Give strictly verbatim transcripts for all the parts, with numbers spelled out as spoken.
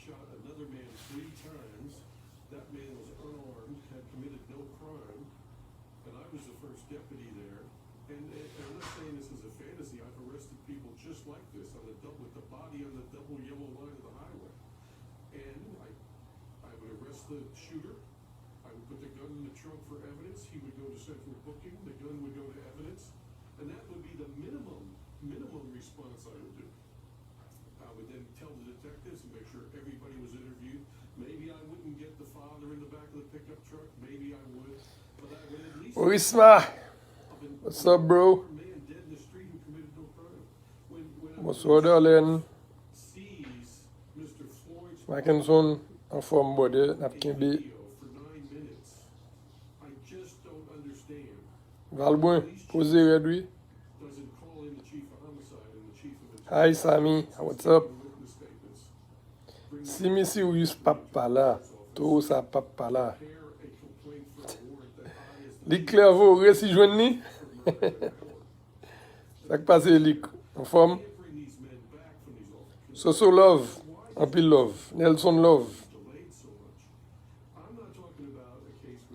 Shot another man three times. That man was unarmed, had committed no crime, and I was the first deputy there. And, and I'm not saying this is a fantasy. I've arrested people just like this on the dou-, with the body on the double yellow line of the highway. And I, I would arrest the shooter. I would put the gun in the trunk for evidence. He would go to central booking. The gun would go to evidence. And that would be the minimum, minimum response I would do. I would then tell the detectives and make sure everybody was interviewed. Maybe I wouldn't get the father in the back of the pickup truck. Maybe I would. But I would at least Orisma, what's up, bro? Man dead in the street who committed no crime. When, when I Bonsoir, Darlene. Seize Mister Floyd's Mackenson, anfòm, brother, n ap kenbe. Video for nine minutes. I just don't understand. Valbrun, poze rèd, wi. Hi, Samy. What's up? Si Misi Rus p ap pa la, towo sa p ap pa la. Li klè vre, w resi jwenn li? Sa k pase, Lik? Anfòm? Soso love, anpil love. Nelson love.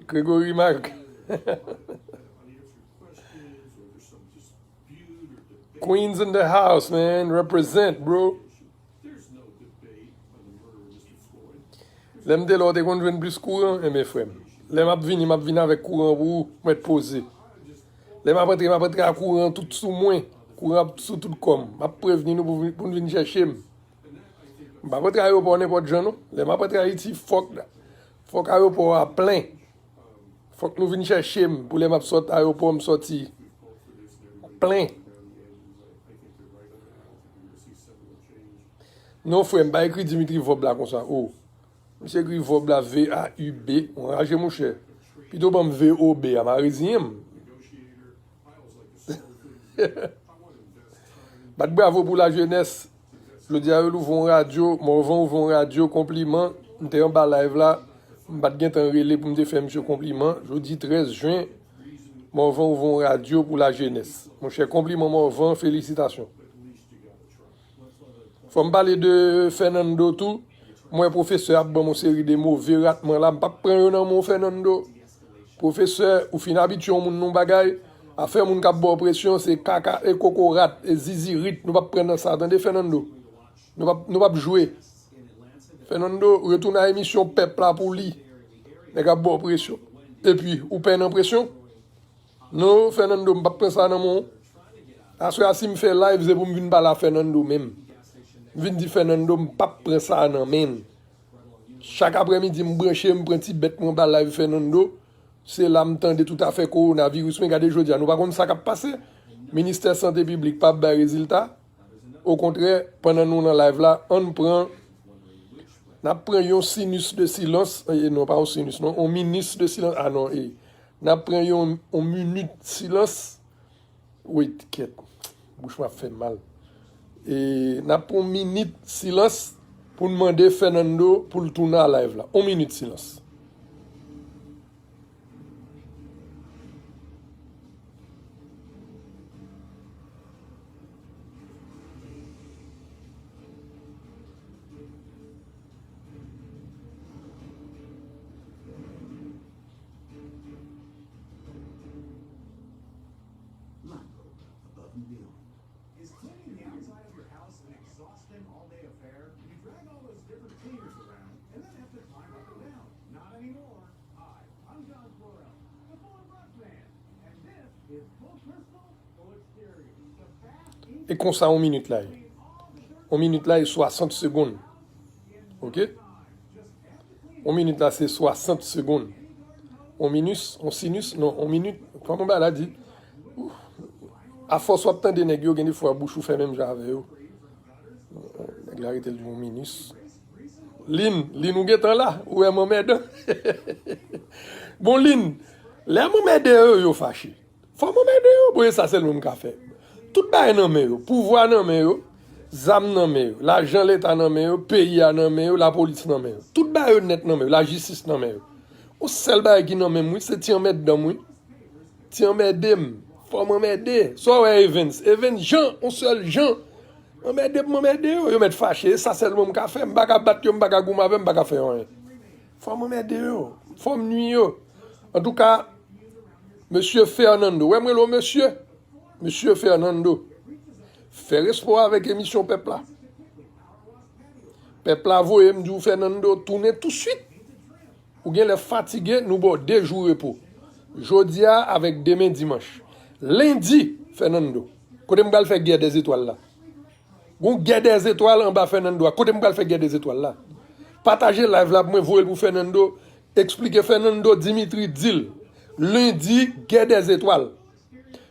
Gregory Mark. Queens in the house, man. Represent, bro. Lè m te la, w te konn jwenn plis kouran, enben, frè m. Lè m ap vini, m ap vini avèk kouran pou ou, mèt poze. Lè m ap antre, m ap antre ak kouran tout sou mwen. Kouran ap sou tout kò m. M ap prevni nou pou, pou n vin chèche m. M p ap antre ayewopò nenpòt jan, non. Lè m ap antre Ayiti, fòk, fòk ayewopò a plen. Fòk nou vin chèche m pou lè m ap sot ayewopò, m sòti plen. Non, frè, m pa ekri Dimitri Vòb la konsa. O. Misye ekri Vòb la V A U B. Ou anraje, monchè. Pito ban m V O B a, m a reziyen m. Bat bravo pou lajenès. Jodi a, yo louvri yon radyo, Morvan ouvri yon radyo, konpliman. M te anba live la, m pa t gen tan rele pou m te fè misye konpliman. Jodi trèz jen, Morvan ouvri yon radyo pou lajenès. Monchè, konpliman Morvan, felisitasyon. Fò m pale de Fernando tou. M wè pwofesè ap ban m yon seri de move ratman la. M p ap pran yo nan men w, Fernando. Pwofesè, ou fin abitye yon moun nan yon bagay. Afè moun k ap ba w presyon, se kaka e kokorat, e zizirit. Nou p ap pran nan sa, tande, Fernando? Nou p ap, nou p ap jwe. Fernando, retounen a emisyon pèp la pou li. Nèg ap ba w presyon. Epi, ou pè nan presyon? Non, Fernando, m p ap pran sa nan men w. Aswè a, si m fè live, se pou m vin pale a Fernando menm. M vin di Fernando, m p ap pran sa nan men l. Chak aprèmidi, m branche, m pran ti bèt mwen ba live Fernando. Se la m tande tout afè kowonaviris. Men gade jodi a, nou pa konn sa k ap pase. Ministè Sante Piblik p ap bay rezilta. Okontrè, pandan nou nan live la, ann pran, n ap pran yon sinus de silans. E non, pa yon sinus, non. Yon minis de silans. A non, e. N ap pran yon, yon minit silans. Wait, kèt. Bouch mwen ap fè m mal. E n ap pran yon minit silans pou n mande Fernando pou l tounen a live la. Yon minit silans. Is cleaning the outside of your house an exhausting all-day affair? You drag all those different cleaners around and then have to climb up and down. Not anymore. Hi, I'm John Florell, the Full and Brush Man, and this is Full Crystal, Full Exterior, the fast, E konsa, yon minit la ye. Yon minit la ye swasant segonn. Ok? Yon minit la, se swasant segonn. Yon minus, yon sinus, non, yon minit. Kòman bagay la di? Afòs w ap tande nèg yo, gen defwa bouch ou fè menm jan avè yo. Nèg la rete l di yon minus. Lin, Lin, ou gentan la, ou wè m anmèdan. Bon, Lin, lè m anmède yo, yo fache. Fò m anmède yo, bon, e sa sèlman m ka fè. Tout bagay nan men yo, pouvwa nan men yo, zam nan men yo, lajan leta nan men yo, peyi a nan men yo, lapolis nan men yo. Tout bagay yo nèt nan men yo, lajistis nan men yo. Yon sèl bagay ki nan men m, wi, se ti anmèddan m, wi. Ti anmède m, fò m anmède. Sa w wè Evens? Evens Jean, yon sèl Jean. Anmède m anmède yo, yo mèt fache. E sa sèlman m ka fè. M pa ka bat yo, m pa ka goumen avè yo, m pa ka fè yo anyen. Fò m anmède yo, fò m nwi yo. Antouka, mesye Fernando, wè m rele w mesye, mesye Fernando, fè respè w avèk emisyon pèp la. Pèp la voye m di w Fernando, tounen touswit. Ou genlè fatige, nou ba w de jou repo. Jodi a avèk demen dimanch. Lendi, Fernando, kote m pral fè gè dèzetwal la? Gon gè dèzetwal anba Fernando a. Kote m pral fè gè dèzetwal la? Pataje live la pou mwen voye l pou Fernando. Eksplike Fernando, Dimitri, di l. Lendi, gè dèzetwal.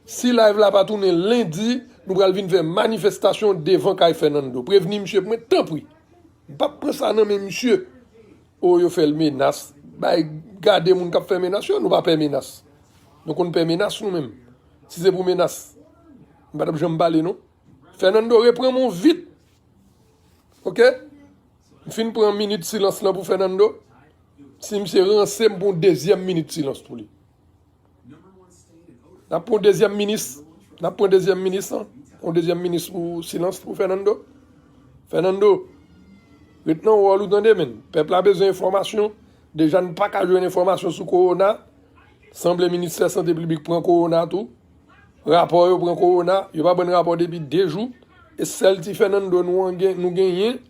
Si live la pa tounen lendi, nou pral vin fè manifestasyon devan kay Fernando. Prevni misye pou mwen, tanpri. M p ap pran sa nan men misye. O, yo fè l menas. Bay, gade moun k ap fè menas yo, nou pa pè menas. Nou konn pè menas nou menm. Si se pou menas, m pa t ap janm pale non. Fernando, reprann men w vit. Oke? M fin pran minit silans lan pou Fernando. Si misye ranse, m pran yon dezyèm minit silans pou li. N ap pran yon dezyèm minis. N ap pran dezyèm minis lan. Yon dezyèm minis pou silans pou Fernando. Fernando, ret nan wòl ou tande, menn. Pèp la bezwen enfòmasyon. Deja, n pa ka jwenn enfòmasyon sou kowona. Sanble ministè sante piblik pran kowona tou. Rapò yo pran kowona. Yo pa ban n rapò depi de jou. E sèl ti Fernando nou an gen, nou genyen.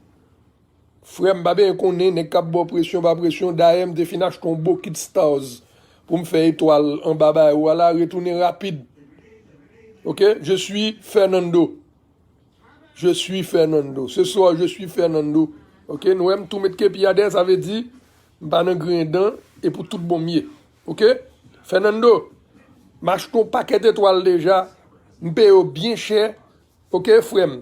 Frè m, pa bezwen konnen, nèg k ap ba w presyon, pa presyon. Dayè, m te fin achte yon bokit Stars pou m fè etwal anba bagay ou a la, retounen rapid. Oke? Je suis Fernando. Je suis Fernando. Ce soir, je suis Fernando. Oke? Nou wè m tou met kepi a dèyè, sa vle di m pa nan griyen dan e pou tout bon m ye. Oke? Fernando, m achte yon pakèt etwal deja. M peye yo byen chè. Oke, frè m.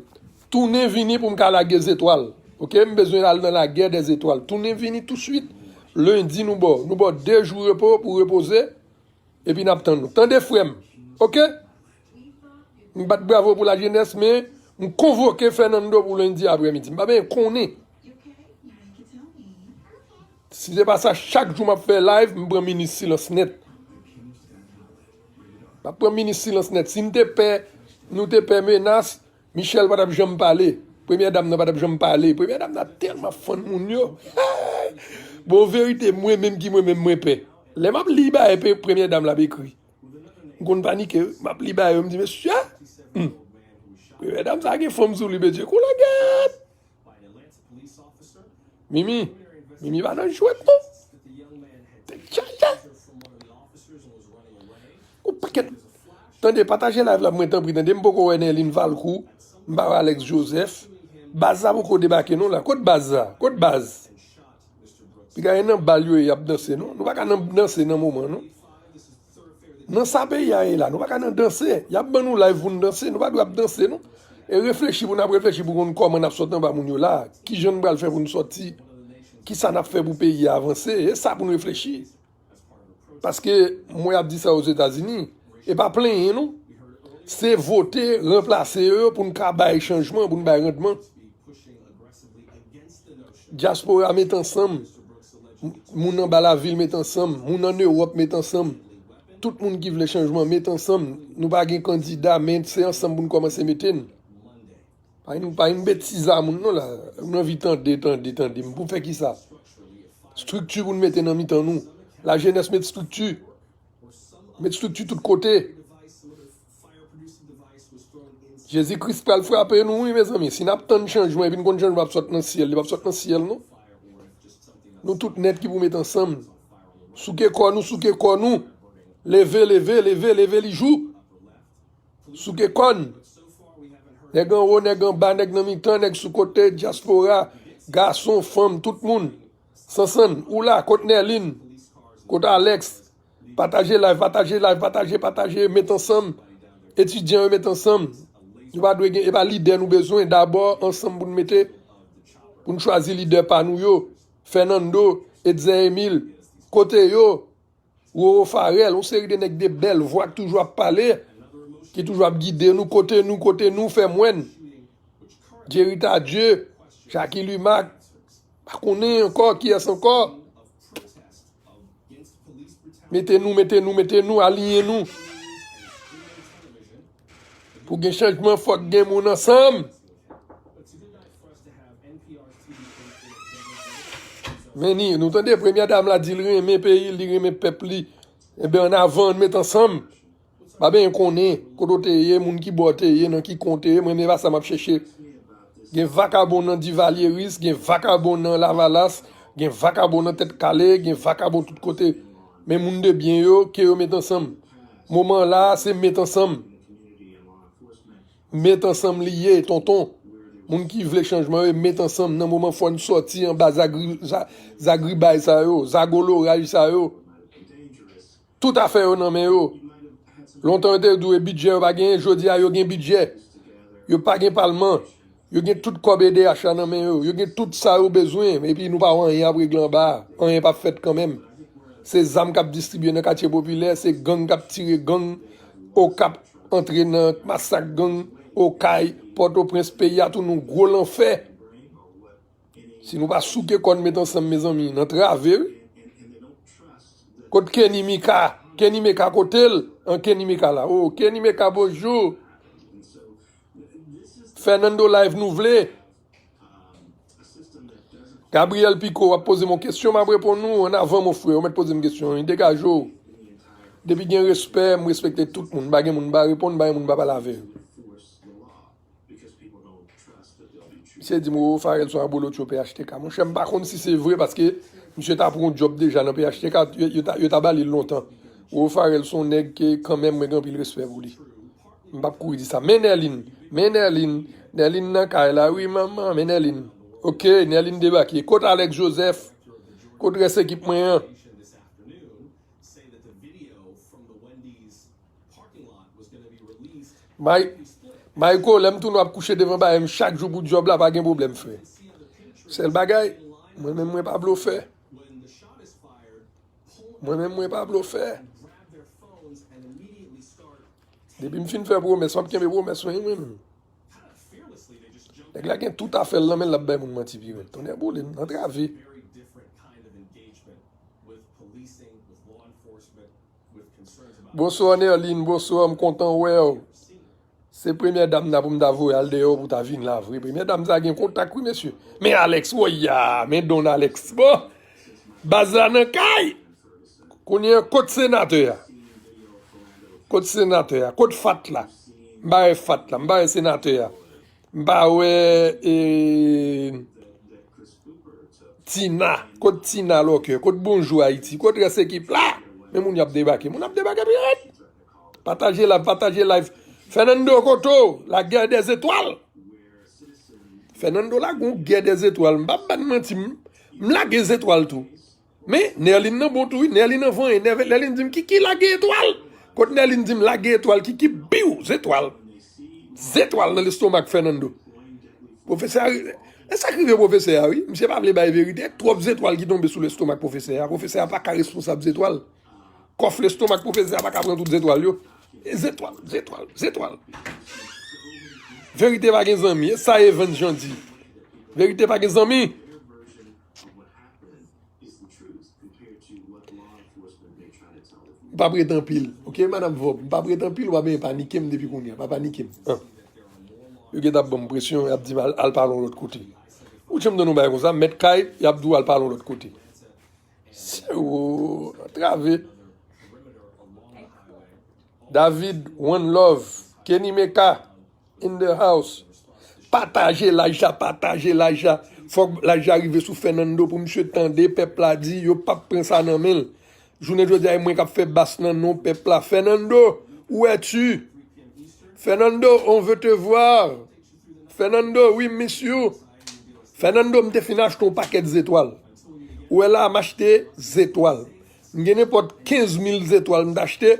Tounen vini pou m ka lage zetwal. Oke, m bezwen al nan lagè dè zetwal. Tounen vini touswit. Lendi, nou ba w. Nou ba w de jou repo pou w repoze. Epi n ap tann ou. Tande, frè m. Oke? M bat bravo pou lajenès, men m konvoke Fernando pou lendi aprèmidi. M pa bezwen konnen. Si se pa sa, chak jou m ap fè live, m pran minit silans nèt. M ap pran minit silans nèt. Si n te pè, nou te pè menas, Michel pa t ap janm pale. Premyè dam nan pa t ap janm pale. Premyè dam nan tèlman fann moun yo. Bon, verite, mwen menm ki mwen menm mwen pè. Lè m ap li bagay pe- premyè dam la ap ekri. M konn panike, m ap li bagay yo, m di, mesye, hmm. Premyè dam sa gen fanm sou li, mesye, kou lagèt. Mimi, Mimi pa nan jwèt non. Tèt chaje. Yon pakèt. Tande, pataje live la pou mwen tanpri, tande, m poko wè Nerline Valcourt, m pa wè Alex Joseph. Baz la poko debake non la. Kot baz la? Kot baz? Piga e nan bal yo ye, y ap danse non. Nou pa ka nan danse nan moman non. Nan sa peyi a ye la, nou pa ka nan danse. Y ap ban nou live pou n danse, nou pa dwe ap danse non. E reflechi pou n ap reflechi pou konn kòman n ap sòti anba moun yo la. Kijan n pral fè pou n sòti? Kisa n ap fè pou peyi a avanse? E sa pou n reflechi. Paske mwen ap di sa Ozetazini, e pa plenyen non. Se vote, ranplase yo, yo pou n ka bay chanjman, pou n bay randman. Dyaspora met ansanm. Moun anba lavil met ansanm. Moun ann Ewòp met ansanm. Tout moun ki vle chanjman met ansanm. Nou pa gen kandida, men se ansanm pou n kòmanse mete n. Pa yon, pa yon betiz a moun non la. Moun anvi tande, tande, tande. M pou fè kisa? Estrikti pou n mete nan mitan nou. Lajenès met estrikti. Met estrikti tout kote. Jezi Kris pral frape nou wi, mezanmi. Si n ap tann chanjman, epi n konn chanjman ap sot nan syèl, li p ap sot nan syèl non. Nou tout nèt ki pou met ansanm. Souke kò nou, souke kò nou. Leve, leve, leve, leve, li jou. Souke kò n. Nèg anwo, nèg anba, nèg nan mitan, nèg sou kote, dyaspora, gason, fanm, tout moun. Sansann, ou la, kot Nerline, kot Alex. Pataje live, pataje live, pataje, pataje, met ansanm. Etidyan yo met ansanm. Nou pa dwe gen, e pa lidè nou bezwen, dabò ansanm pou n mete, pou n chwazi lidè pa nou yo. Fernando, Etzer Emile, kote yo? Roro Farel, yon seri de nèg de bèl vwa ki toujou ap pale, ki toujou ap gide nou, kote nou, kote nou, fè m wè n. Jerry Tardieu, Jacky Lumac, pa konnen ankò kiyès ankò. Mete nou, mete nou, mete nou, aliyen nou. Pou gen chanjman, fòk gen moun ansanm. Men ni, nou tande, premyè dam la di l renmen peyi l, li renmen pèp li. Enben, ann avan, ann met ansanm. Pa benyen konnen kote w te ye, moun ki bò w te ye, nan ki kon w te ye, mwen, men pa sa m ap chèche. Gen vakabon nan Divalyeris, gen vakabon nan Lavalas, gen vakabon nan Tèt Kale, gen vakabon tout kote. Men moun de byen yo, ke yo met ansanm. Moman la, se met ansanm. Met ansanm li ye, tonton. Moun ki vle chanjman yo, met ansanm. Nan moman fò n sòti anba zagri, za, zagribay sa yo, zagoloraj sa yo. Tout afè yo nan men yo. Lontan yo te di w e bidjè yo pa genyen, jodi a yo gen bidjè. Yo pa gen palman. Yo gen tout kòb E D H la nan men yo. Yo gen tout sa yo bezwen. Epi nou pa wè anyen ap regle anba a. Anyen p ap fèt kanmenm. Se zam k ap distribye nan katye popilè, se gang k ap tire gang. Okap antre nan masak gang. Okay, Pòtoprens, peyi a tounen yon gwo lanfè. Si nou pa souke kò n met ansanm, mezanmi, n antrave, wi. Kot Kenny Mika? Kenny Mika kote l? An Kenny Mika la. Oh, Kenny Mika, bonjou. Fernando Live nou vle. Gabriel Pico, w ap poze m yon kesyon, m ap reponn ou. Ann avan, mon frè, ou mèt poze m kesyon, wi, degaje w. Depi gen respè, m respekte tout moun. M pa gen moun m pa reponn, m pa gen moun m pa pale avè yo. Misye di m, Roro Farel se yon abolotcho P H T K. Monchè, m pa konn si se vre, paske misye ta pran yon djòb deja nan P H T K, yo, yo ta, yo ta ba li l lontan. Roro Farel se yon nèg ke, kanmenm, mwen gen anpil respè pou li. M p ap kouri di sa. Men Nerline, men Nerline, Nerline nan kay la, wi, manman, men Nerline. Ok, Nerline debake. Kot Alex Joseph? Kot rès ekip mwen an? May, Mayko, lè m tounen w ap kouche devan bagay m chak jou pou djòb la, pa gen pwoblèm, frè. Sèl bagay, mwen menm mwen pa blofè. Mwen menm mwen pa blofè. Depi m fin fè pwomès, m ap kenbe pwomès mwen, wi, mwen menm. Nèg la gen tout afè l nan men l, l ap bay moun manti pi rèd. Tonnè boule m, antrave. Bonswa Nerline, bonswa, m kontan wè w. Se premyè dam nan pou m ta voye al deyò pou ta vin la vre. Premyè dam sa gen kontak wi mesye. Men Alex, woya, men Don Alex. Bon, baz la nan kay. Kounye a, kot senatè a? Kot senatè a? Kot Fat la? M pa wè Fat la, m pa wè senatè a. M pa wè, e, Tina. Kot Tina Lòkè? Kot Bonjou Ayiti? Kot rès ekip la? Men moun y ap debake. Moun ap debake pi rèd. Pataje live, pataje live. Fernando Koto, la guerre des étoiles. Fernando lage yon guerre des étoiles. M p ap ba n manti, m, m lage zetwal tou. Men, Nerline nan bon tou, wi. Nerline anvan, Nerline di m, Kiki, lage etwal. Kot Nerline di m, lage etwal, Kiki, biw, zetwal. Zetwal nan lestomak Fernando. Pwofesè a, e sa k rive pwofesè a, wi. Misye pa vle bay verite. Twòp zetwal ki tonbe sou lestomak pwofesè a. Pwofesè a pa ka responsab zetwal. Kòf lestomak pwofesè a pa ka pran tout zetwal yo. E zetwal, zetwal, zetwal. Verite pa gen zanmi. E sa Evans Jean di. Verite pa gen zanmi. M p ap ret anpil. Ok, madanm Vòb, m p ap ret anpil, w ap benyen panike m depi kounye a. Pa panike m. An. Yo gentan ap ban m presyon, y ap di m al, al pale yon lòt kote. Ou janm tande yon bagay konsa, mèt kay, y ap di w al pale yon lòt kote. Sewo, antrave. David, one love. Kenny Meka. In the house. Pataje live la, pataje live la. Fòk live la rive sou Fernando pou misye tande pèp la di yo p ap pran sa nan men l. Jounen jodi a, e mwen k ap fè bas nan non pèp la. Fernando, où es-tu? Fernando, on veut te voir. Fernando, we miss you. Fernando, m te fin achte yon pakèt zetwal. Ou wè la, m achte zetwal. M gen nenpòt kenz mil zetwal m t achte.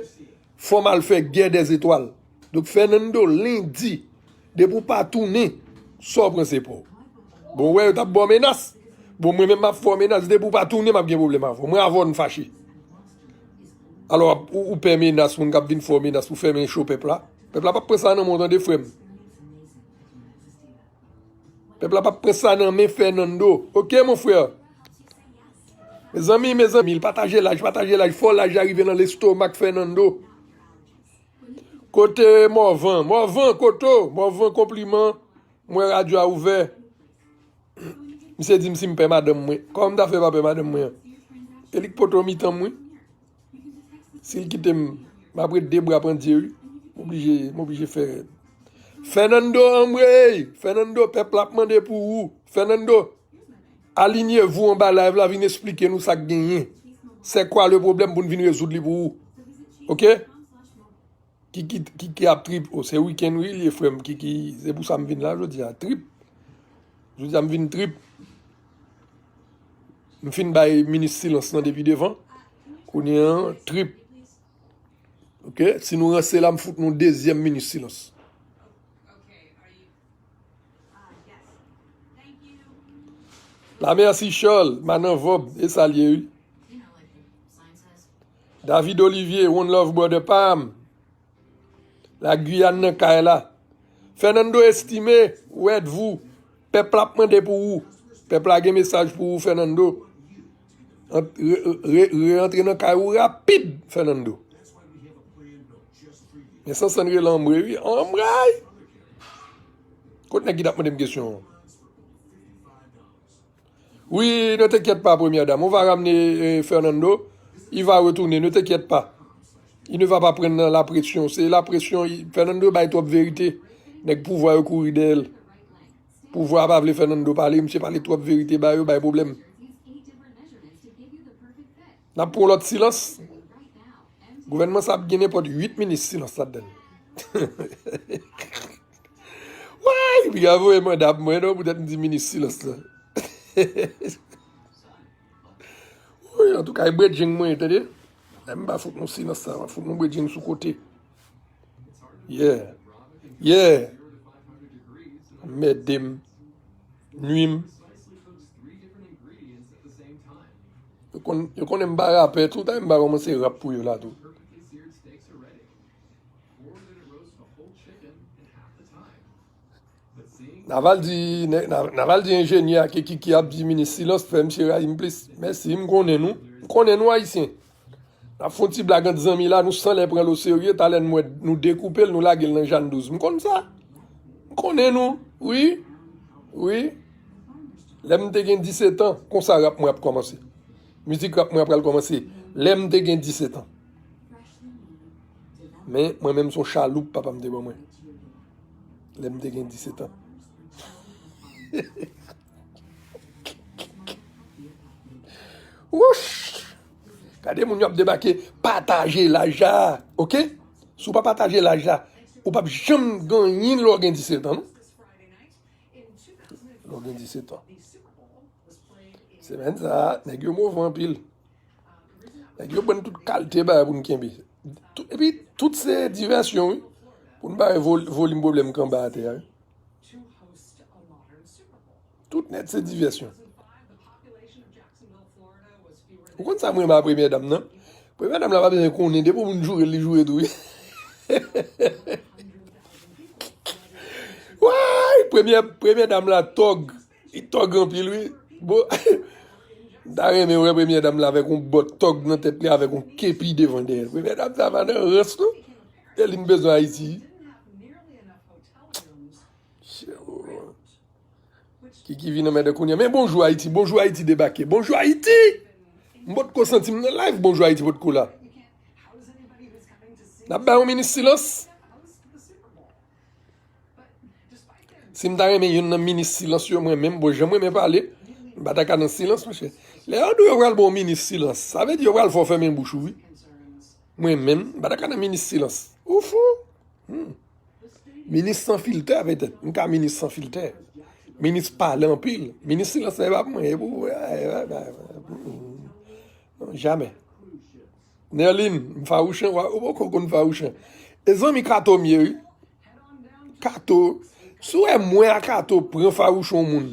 Fò m al fè guerre des étoiles. Donk, Fernando, lendi, depi w pa tounen, sa w pran se pa w. Bon, w wè, yo t ap ba w menas. Bon, mwen menm m ap fè w menas. Depi w pa tounen, m ap gen pwoblèm avè w. Mwen avè w, n fache. Alò, ou, ou pè menas, moun k ap vin fè w menas pou fèmen cho pèp la. Pèp la p ap pran sa nan men w, tande, frè m. Pèp la p ap pran sa nan men Fernando. Ok, mon frè? Mezanmi, mezanmi, pataje live, pataje live. Fò live la rive nan lestomak Fernando. Kote Morvan? Morvan, kote w? Morvan, konpliman. Mwen radyo a ouvè. Misye di m si m pè madanm mwen. Kòman m ta fè pa pè madanm mwen an? E li k poto mitan m, wi. Si l kite m, m ap ret de bra pandye, wi. M oblije, m oblije fè rèd. Fernando, anmwey! Fernando, pèp la ap mande pou ou. Fernando, alinyez-vous anba live la, vin esplike nou sa k genyen. C'est quoi le problème pou n vin rezoud li pou ou? Oke? Kiki, Kiki ap trip. O, se wikenn, wi, li ye, frè m. Kiki, se pou sa m vin la jodi a. Trip. Jodi a, m vin trip. M fin bay minis silans lan depi devan. Kounye an, trip. Oke? Si nou ranse la, m fout nou dezyèm minis silans. La mèsi, Charles, Manan Vòb, e sa l ye, wi. David Olivier, one love, brother pa m. La Guyane nan kay la. Fernando Estimé, où êtes-vous? Pèp la ap mande pou ou. Pèp la gen mesaj pou ou, Fernando. Ant-, re, re, re antre nan kay ou rapid, Fernando. Men Sansann rele anmwey, wi. Anmwey! Kot nèg ki t ap mande m kesyon an? Wi, ne t'inquiète pas, première dame. On va ramener, euh, Fernando. Il va retourner, ne t'inquiète pas. Il ne va pas prendre la pression. Se la presyon, Fernando bay twòp verite. Nèg pouvwa yo kouri dèyè l. Pouvwa pa vle Fernando pale, misye pale twòp verite ba yo, bay pwoblèm. N ap pran lòt silans. Gouvènman sa ap gen nenpòt uit minis silans ladan l. Way, piga voye manda ap mwen non, poutèt m di minis silans la. Wi, antouka, e bredjeng mwen, tande. Lè m pa fout nou silans sa, m ap fout nou bredjeng sou kote. Yeah. Yeah. Mède m. Nwi m. Yo konn, yo konnen m pa rapè tou, tande m pa kòmanse rap pou yo la tou. Naval di, nè-, Na-, Naval di enjenyè a ke Kiki ap di minis silans fè misye rayi m plis. Mèsi, m konnen nou. M konnen nou Ayisyen. N ap fè yon ti blag ant zanmi la, nou san lè pran l oserye, talè n wè nou dekoupe l, nou lage l nan Jàn douz. M konn sa. M konnen nou. Wi. Wi. Lè m te gen disèt an, konsa rap mwen ap kòmanse. Mizik rap mwen ap pral kòmanse lè m te gen disèt an. Men, mwen menm, se yon chaloup papa m te ban mwen. Lè m te gen disèt an. Wouch! Gade moun yo ap debake, pataje live la, oke? Si w pa pataje live la, ou p ap janm gen anyen lè w gen disèt an, non? Lè w gen disèt an. Semèn sa a, nèg yo move anpil. Nèg yo pran tout kalte bagay pou n kenbe. Tout, epi, tout se divèsyon, wi. Pou n bay vol-, volim pwoblèm k anba atè a, wi. Tout nèt se divèsyon. Ou konn sa m renmen a premyè dam nan? Premyè dam la pa bezwen konnen, depi yon moun joure l, li joure tou, wi. Way! Premyè, premyè dam la tòg. Li tòg anpil, wi. Bon, m ta renmen wè premyè dam la avèk yon bòt tòg nan tèt li, avèk yon kepi devan dèyè l. Premyè dam sa pa nan rans, non. E li m bezwen Ayiti. Kiki vin anmède kounye a. Men Bonjou Ayiti, Bonjou Ayiti debake. Bonjou Ayiti! M potko santi m nan live, Bonjou Ayiti potko la. N ap bay yon minis silans. Si m ta renmen youn nan minis silans yo, mwen menm, bon, jan m renmen pale, m pa ta ka nan silans, monchè. Lè yo di yo pral ba w minis silans, sa vle di yo pral fè w fèmen bouch ou, wi. Mwen menm, m pa ta ka nan minis silans. Ou fou? Hmm. Minis san filtè, petèt. M ka minis san filtè. Minis pale anpil. Minis silans, se pa pou mwen, e pou, non, jamè. Nerline, m fawouchan, wa, ou poko konn fawouchan. E zanmi Kato m ye, wi. Kato, si w wè mwen a Kato pran fawouchan yon moun,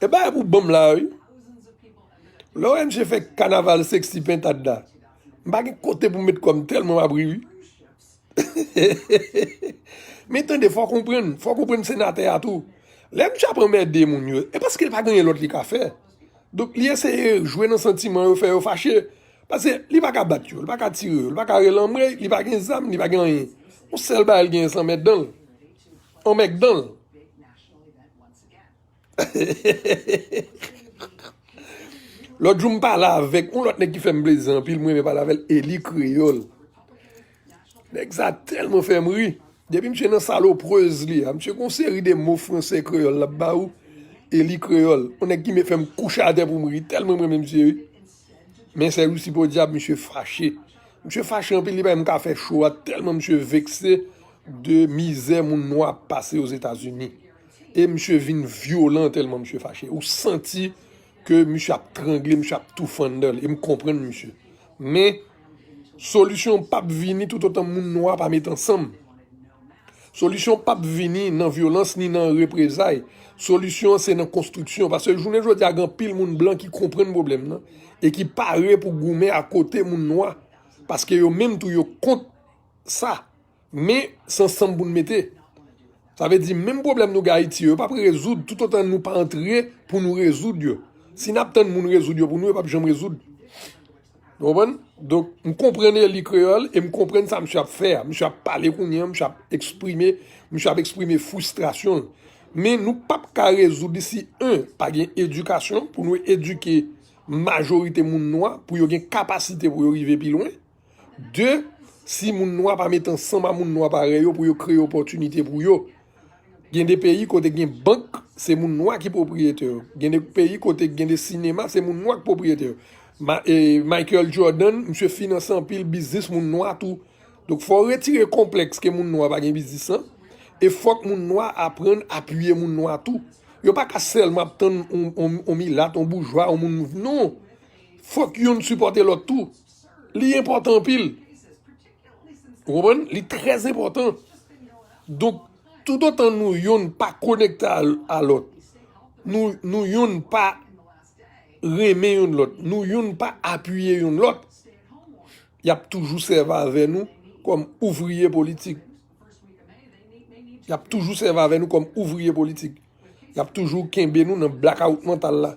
e bagay pou ban m la, wi. Lè w wè misye fè kanaval seksi pentad la, m pa gen kote pou m met kò m tèlman m ap ri, wi. Men tande, fò w konprann, fò w konprann senatè a tou. Lè misye ap anmède moun yo, e paske l pa gen anyen lòt li ka fè. Donk, li eseye jwe nan santiman yo, fè yo fache. Paske li pa ka bat yo, li pa ka tire yo, li pa ka rele anmwey, li pa gen zam, li pa gen anyen. Yon sèl bagay li genyen, se anmèdan l. Anmègdan l. Lòt jou m pale avèk yon lòt nèg ki fè m plezi anpil, mwen renmen pale avè l, Eli Kreyòl. Nèg sa tèlman fè m ri. Depi misye nan saloprez li a, misye gon seri de mo fransè kreyòl l ap ba ou, Eli Kreyòl. Yon nèg ki fè m kouche atè pou m ri, tèlman m renmen misye wi. Men sèjousi podyab, misye fache. Misye fache anpil, li pa menm ka fè cho a, tèlman misye vekse de mizè moun nwa ap pase Ozetazini. E misye vin vyolan tèlman misye fache. Ou santi ke misye ap trangle, misye ap tou fann dan l. E m konprann misye. Men, solisyon p ap vini toutotan moun nwa pa met ansanm. Solisyon p ap vini nan vyolans ni nan reprezay. Solisyon an se nan konstriksyon. Paske jounen jodi a, gen anpil moun blan ki konprann pwoblèm nan e ki pare pou goumen akote moun nwa. Paske yo menm tou yo kont sa. Men, se ansanm pou n mete. Sa vle di, menm pwoblèm nou gen Ayiti yo, yo p ap rezoud toutotan nou pa antre pou nou rezoud yo. Si n ap tann moun rezoud yo pou nou, yo p ap janm rezoud. Ou konprann? Donk, m konprann Eli Kreyòl e m konprann sa misye ap fè a. Misye ap pale kounye a, misye ap eksprime, misye ap eksprime fristrasyon l. Men nou p ap ka rezoud li si, en, pa gen edikasyon pou nou edike majorite moun nwa pou yo gen kapasite pou yo rive pi lwen. De, si moun nwa pa met ansanm a moun nwa parèy yo pou yo kreye opòtinite pou yo. Gen de peyi kote gen bank, se moun nwa ki pwopriyetè yo. Gen de peyi kote gen de sinema, se moun nwa ki pwopriyetè yo. Ma, e, Michael Jordan, misye finanse anpil biznis moun nwa tou. Donk, fò w retire konplèks ke moun nwa pa gen biznis lan. E fòk moun nwa aprann apiye moun nwa tou. Yo pa ka sèlman ap tann on, on, on milat, on boujwa, on moun. Non. Fòk youn sipòte lòt tou. Li enpòtan anpil. Ou konprann? Li trè enpòtan. Donk, toutotan nou yonn pa konekte a, a lòt, nou, nou yonn pa renmen yonn lòt, nou yonn pa apiye yonn lòt, y ap toujou sèvi avè nou kòm ouvriye politik. Y ap toujou sèvi avè nou kòm ouvriye politik. Y ap toujou kenbe nou nan blakawout mantal la.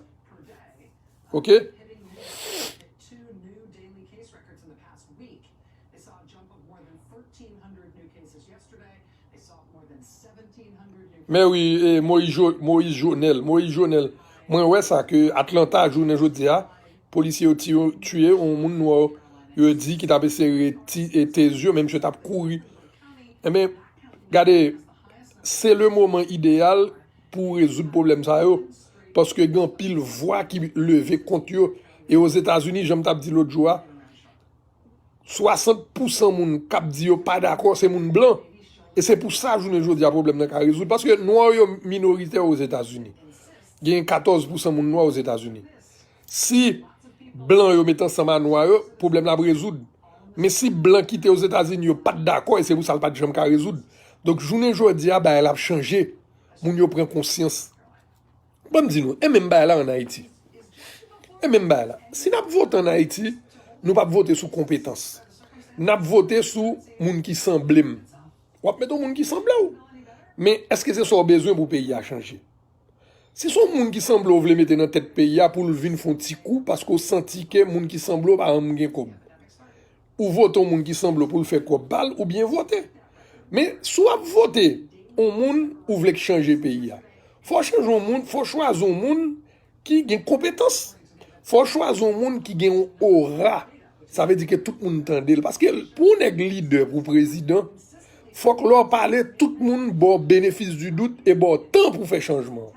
Ok? Men wi, e, Moyiz Jo-, Moyiz Jonèl, Moyiz Jonèl. Mwen wè sa ke Atlanta, jounen jodi a, polisye yo tiye, tiye yon moun nwa, yo di ki t ap eseye ti-, e, teze yo, men misye t ap kouri. Enben, gade, se le moman ideyal pou rezoud pwoblèm sa yo. Paske gen anpil vwa ki leve kont yo. E Ozetazini, jan m t ap di lòt jou a, swasant pousan moun k ap di yo pa dakò, se moun blan. E se pou sa, jounen jodi a, pwoblèm nan ka rezoud. Paske nwa yo minoritè Ozetazini. Gen katòz pousan moun nwa Ozetazini. Si blan yo met ansanm a nwa yo, pwoblèm la ap rezoud. Men si blan ki te Ozetazini yo pa t dakò, e se pou sa l pa t janm ka rezoud. Donk, jounen jodi a, bagay la ap chanje. Moun yo pran konsyans. Ban m di nou, e menm bagay la ann Ayiti. E menm bagay la. Si n ap vote ann Ayiti, nou p ap vote sou konpetans. N ap vote sou moun ki sanble m. W ap mete yon moun ki sanble w. Men, èske se sa w bezwen pou peyi a chanje? Si se yon moun ki sanble w vle mete nan tèt peyi a pou l vin fè yon ti kou, paske w santi ke moun ki sanble w pa janm gen kòb. Ou vote yon moun ki sanble w pou l fè kòb ba l, ou byen vote. Men, si w ap vote yon moun ou vle k chanje peyi a, fò w chanje yon moun, fò w chwazi yon moun ki gen konpetans. Fò w chwazi yon moun ki gen yon ora. Sa vle di ke tout moun tande l. Paske pou yon nèg lidè, pou prezidan, fòk lè w pale, tout moun ba w benefis di dout e ba w tan pou fè chanjman.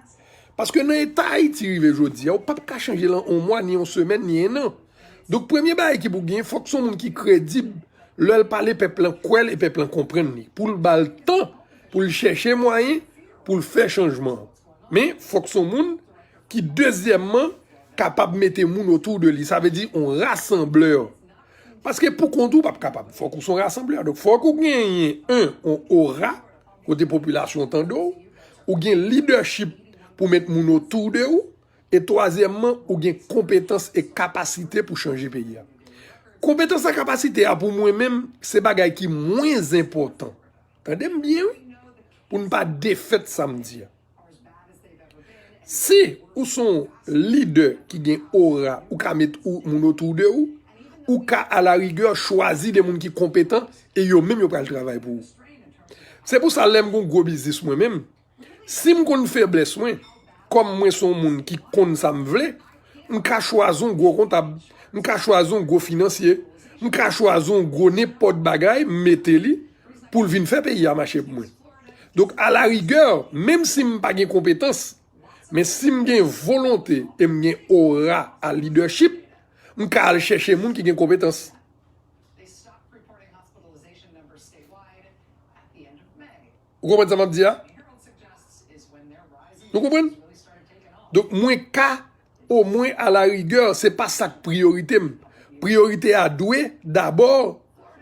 Paske nan eta Ayiti rive jodi a, ou p ap ka chanje l an yon mwa, ni yon semèn, ni en an. Donk, premye bagay ki pou gen, fòk se yon moun ki kredib. Lè l pale, pèp lan kwè l e pèp lan konprann li. Pou l ba l tan, pou l chèche mwayen, pou l fè chanjman an. Men, fòk se yon moun ki, dezyèmman, kapab mete moun otou de li. Sa vle di, yon rasanblè. Paske pou kont ou, w p ap kapab. Fòk ou se yon rasanblè. Donk, fòk ou genyen, en, yon ora, kote popilasyon an tande w, ou gen lidèchip pou met moun otou de ou, e twazyèmman, ou gen konpetans e kapasite pou chanje peyi a. Konpetans ak kapasite a, pou mwen menm, se bagay ki mwens enpòtan. Tande m byen, wi, pou n pa defèt sa m di a. Si ou se yon lidè ki gen ora, ou ka met ou, moun otou de ou, ou ka, alarigè, chwazi de moun ki konpetan e yo menm yo pral travay pou ou. Se pou sa, lè m gen yon gwo biznis mwen menm, si m konn feblès mwen, Kòm mwen se yon moun ki konn sa m vle, m ka chwazi yon gwo kontab, m ka chwazi yon gwo finansye, m ka chwazi yon gwo nenpòt bagay, m mete li pou l vin fè peyi a mache pou mwen. Donk, alarigè, menm si m pa gen konpetans, men si m gen volonte e m gen ora a lidèchip, m ka al chèche moun ki gen konpetans. Ou konprann sa m ap di a? Nou konprann? Donk, mwen ka, omwen alarigè, se pa sa k priyorite m. Priyorite a dwe, dabò,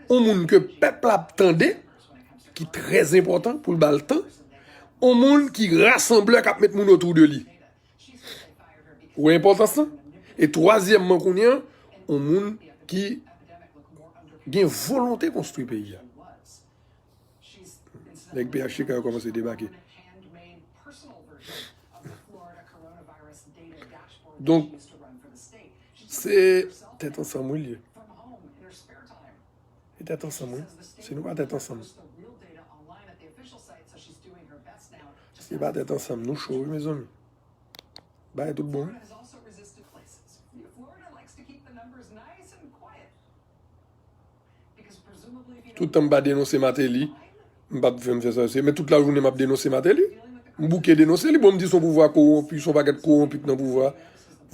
yon moun ke pèp la ap tande, ki trè enpòtan pou l ba l tan, yon moun ki rasanblè k ap met moun otou de li. Ou wè enpòtans lan? E twazyèmman, kounye a, yon moun ki gen volonte konstwi peyi a. Nèg P H T K yo kòmanse debake. Donk, se tèt ansanm wi l ye. Se tèt ansanm wi. Si nou pa tèt ansanm, si nou pa tèt ansanm, nou cho wi, mezanmi. Bagay tout bon wi. Tout tan m pa denonse Martelly, m p ap fè m fè sa. Men tout lajounen m ap denonse Martelly. M bouke denonse li. Bon, m di se yon pouvwa kowonpi, se yon pakèt kowonpi k nan pouvwa.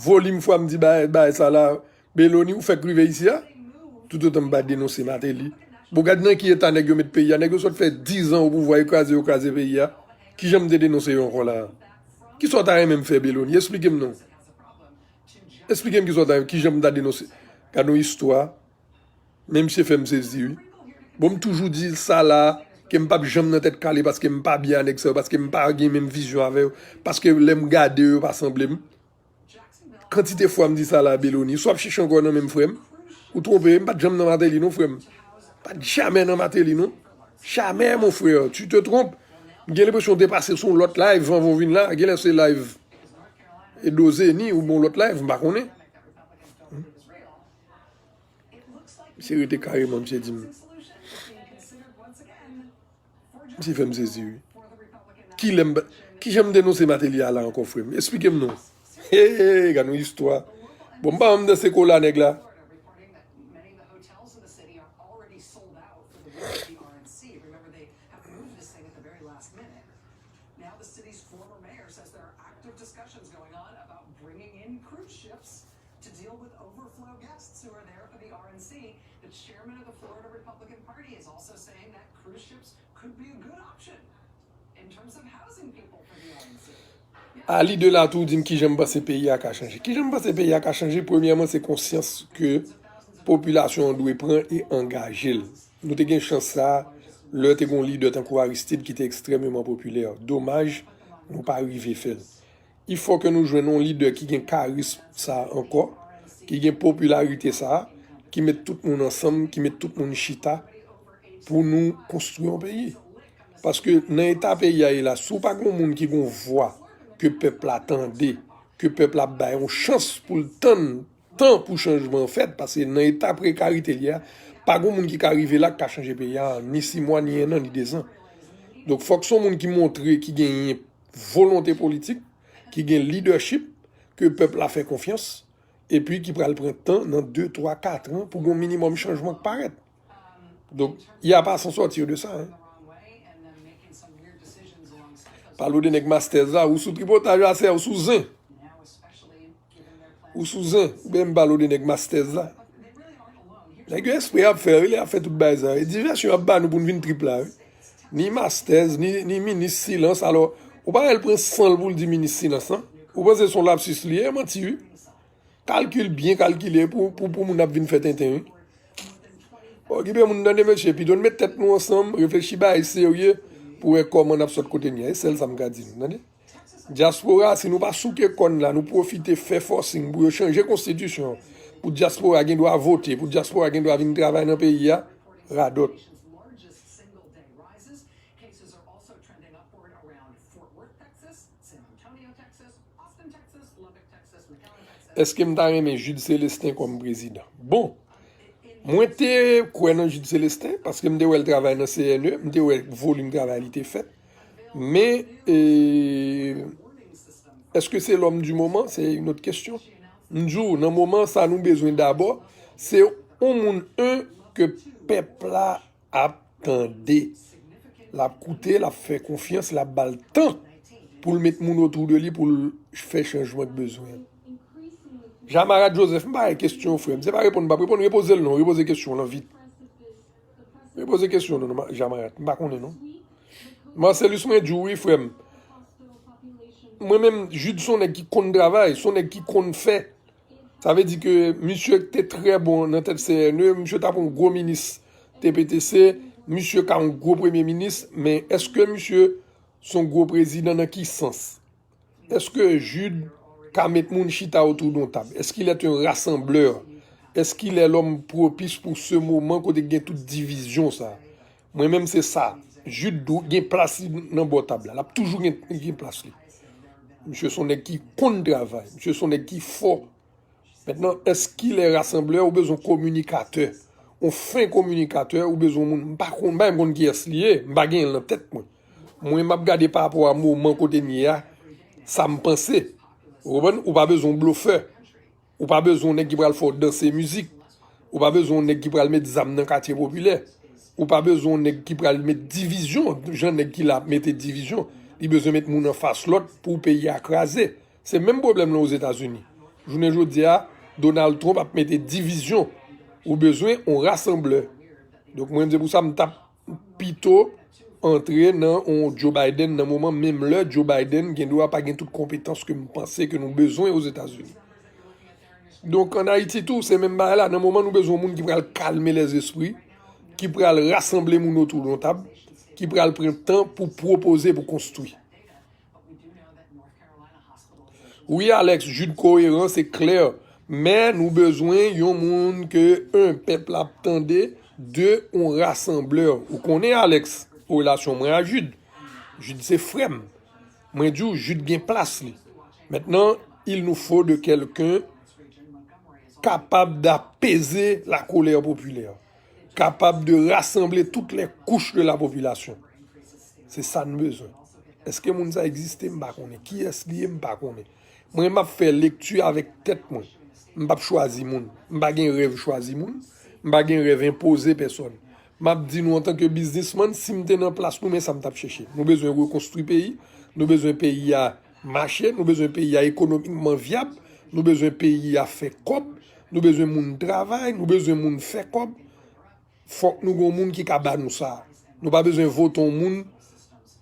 Volim fwa m di bagay, bagay sa la, Belony, ou fèk rive isi a? Toutotan m pa denonse Martelly. Bon, gad nan ki eta nèg yo met peyi a. Nèg yo sot fè dizan o pouvwa, yo kraze, yo kraze peyi a. Kijan m te denonse yo ankò la a? Kisa w ta renmen m fè, Belony? Esplike m non. Esplike m kisa w ta, kijan m ta denonse. Gad yon istwa. Men misye fè m sezi, wi. Bon, m toujou di sa la, ke m p ap janm nan tèt kale paske m pa byen a nèg sa yo, paske m pa gen menm vizyon avè yo, paske lè m gade yo, yo pa sanble m. Kantite fwa m di sa la, Belony, si w ap chèche ankò nan men m, frè m, ou twonpe, m pa t janm nan Martelly non, frè m. Pa t jamè nan Martelly non. Jamè, mon frè, tu te trompes. M gen lenpresyon w te pase sou yon lòt live anvan w vin la, genlè se live Edo Zeni oubyen yon lòt live, m pa konnen. Misye rete kareman, misye di m. Misye fè m sezi, wi. Kilè m, kijan m denonse Martelly a la ankò, frè m? Esplike m non. Hey, gad yon istwa. Bon, m pa janm danse kola nèg la. Now, the city's former mayor says there are active discussions going on about bringing in cruise ships to deal with overflow guests who are there for the R N C. The chairman of the Florida Republican Party is also saying that cruise ships could be a good option in terms of housing people for the R N C. A lidè la tou di m kijan m panse peyi a ka chanje. Kijan m panse peyi a ka chanje? Premyèman, se konsyans ke popilasyon an dwe pran e angaje l. Nou te gen chans sa a, lè te gen yon lidè tankou Aristide ki te ekstrèmeman popilè. Domaj, nou pa rive fè l. Il faut que nou jwenn yon lidè ki gen karism sa a ankò, ki gen popilarite sa a, ki met tout moun ansanm, ki met tout moun chita pou nou konstwi yon peyi. Paske nan eta peyi a ye la, si w pa gen yon moun ki gen yon vwa ke pèp la tande, ke pèp la bay yon chans pou l tann tan pou chanjman an fèt, paske nan eta prekarite l ye a, pa gen moun ki ka rive la k ka chanje peyi a ni sis mwa, ni en an, ni dezan. Donk, fòk se yon moun ki montre ki genyen volonte politik, ki gen lidèchip, ke pèp la fè konfyans, epi ki pral pran tan nan de, twa, kat an pou gen yon minimòm chanjman k parèt. Donk, y a pa s'en sortir de sa, hein. Pale w de nèg Masters la, ou sou tripotaj la, sè, ou sou zen. Ou sou zen, oubyen m pale w de nèg Masters la. Nèg yo espre y ap fè, wi, lè y ap fè tout bagay sa. E divèsyon y ap ba nou pou n vin trip la, wi. Ni Masters, ni, ni minis silans. Alò, ou pa wè l pran san l pou l di minis silans, non? Ou panse se yon lapsis li ye? Manti, wi. Kalkil byen kalkile pou, pou, pou moun ap vin fè tenten, wi. Okipe moun, tande, mesye, pito n met tèt nou ansanm, reflechi bagay serye pou wè kòman n ap sot kote n ye a. E sèl sa m ka di nou, tande. Dyaspora, si nou pa souke kòn la, nou pwofite fè forcing pou yo chanje konstitisyon an, pou dyaspora gen dwa vote, pou dyaspora gen dwa vin travay nan peyi a, radòt. Èske m ta renmen Jude Célestin kòm prezidan? Bon, mwen te kwè nan Jude Célestin, paske m te wè l travay nan C N E, m te wè volim travay li te fèt. Men, e, Èske se lòm di moman? Se yon lòt kesyon. M di w, nan moman sa, nou bezwen dabò, se yon moun, en, ke pèp la ap tande. L ap koute, l ap fè konfyans, l ap ba l tan pou l met moun otou de li pou l fè chanjman k bezwen. Jamarat Joseph, m pa gen kesyon, frè m. Se pa reponn, m p ap reponn, repoze l non, repoze kesyon w lan vit. Repoze kesyon w non, Jamarat, m pa konnen non. Marcelus, mwen di w wi, frè m. Mwen menm, Jude se yon nèg ki konn travay, se yon nèg ki konn fè. Sa vle di ke misye te trè bon nan tèt C N E, misye t ap yon gwo minis T P T C, misye ka yon gwo premye minis, men èske misye se yon gwo prezidan nan ki sans? Èske Jude ka met moun chita otou d on tab? Est-ce qu'il est un rassembleur? Est-ce qu'il est l'homme propice pour ce moment kote gen tout divizyon sa? Mwen menm se sa. Jude dwe gen plas li nan bò tab la. L ap toujou gen, gen plas li. Misye se yon nèg ki konn travay. Misye se yon nèg ki fò. Mentnan, èske lè rasanblè, ou bezwen kominikatè. Yon fen kominikatè, ou bezwen moun, m pa konn, m pa menm konn kiyès li ye, m pa genyen l nan tèt mwen. Mwen, m ap gade pa rapò a moman kote n ye a, sa m panse. Ou konprann? Ou pa bezwen yon blofè. Ou pa bezwen yon nèg ki pral fè w danse mizik. Ou pa bezwen yon nèg ki pral met zam nan katye popilè. Ou pa bezwen yon nèg ki pral met divizyon, jan nèg ki la ap mete divizyon. Li bezwen met moun anfas lòt pou peyi a kraze. Se menm pwoblèm lan Ozetazini. Jounen jodi a, Donald Trump ap mete divizyon. Ou bezwen yon rasanblè. Donk, mwen, se pou sa m t ap pito antre nan yon Joe Biden nan moman, menm lè Joe Biden gen dwa pa gen tout konpetans ke m panse ke nou bezwen Ozetazini. Donk, ann Ayiti tou, se menm bagay la. Nan moman, nou bezwen yon moun ki pral kalme lèzespri, ki pral rasanble moun otou d on tab, ki pral pran tan pou pwopoze, pou konstwi. Wi, Alex, Jude koyeran, se klè. Men nou bezwen yon moun ke, en, pèp la ap tande, de, yon rasanblè. Ou konnen Alex, relasyon mwen a Jude. Jude se frè m. Mwen di w, Jude gen plas li. Mentnan, il nous faut de quelqu'un capable d'apaiser la colère populaire, capable de rassembler toutes les couches de la population. Se sa n bezwen. Èske moun sa egziste? M pa konnen. Kiyès li ye? M pa konnen. Mwen, m ap fè lekti avèk tèt mwen. M p ap chwazi moun. M pa gen rèv chwazi moun. M pa gen rèv enpoze pèsòn. M ap di nou, antanke biznismann, si m te nan plas nou, men sa m t ap chèche. Nou bezwen rekonstwi peyi. Nou bezwen peyi a mache. Nou bezwen peyi a ekonomikman vyab. Nou bezwen peyi a fè kòb. Nou bezwen moun travay. Nou bezwen moun fè kòb. Fòk nou gen yon moun ki ka ba nou sa. Nou pa bezwen vote yon moun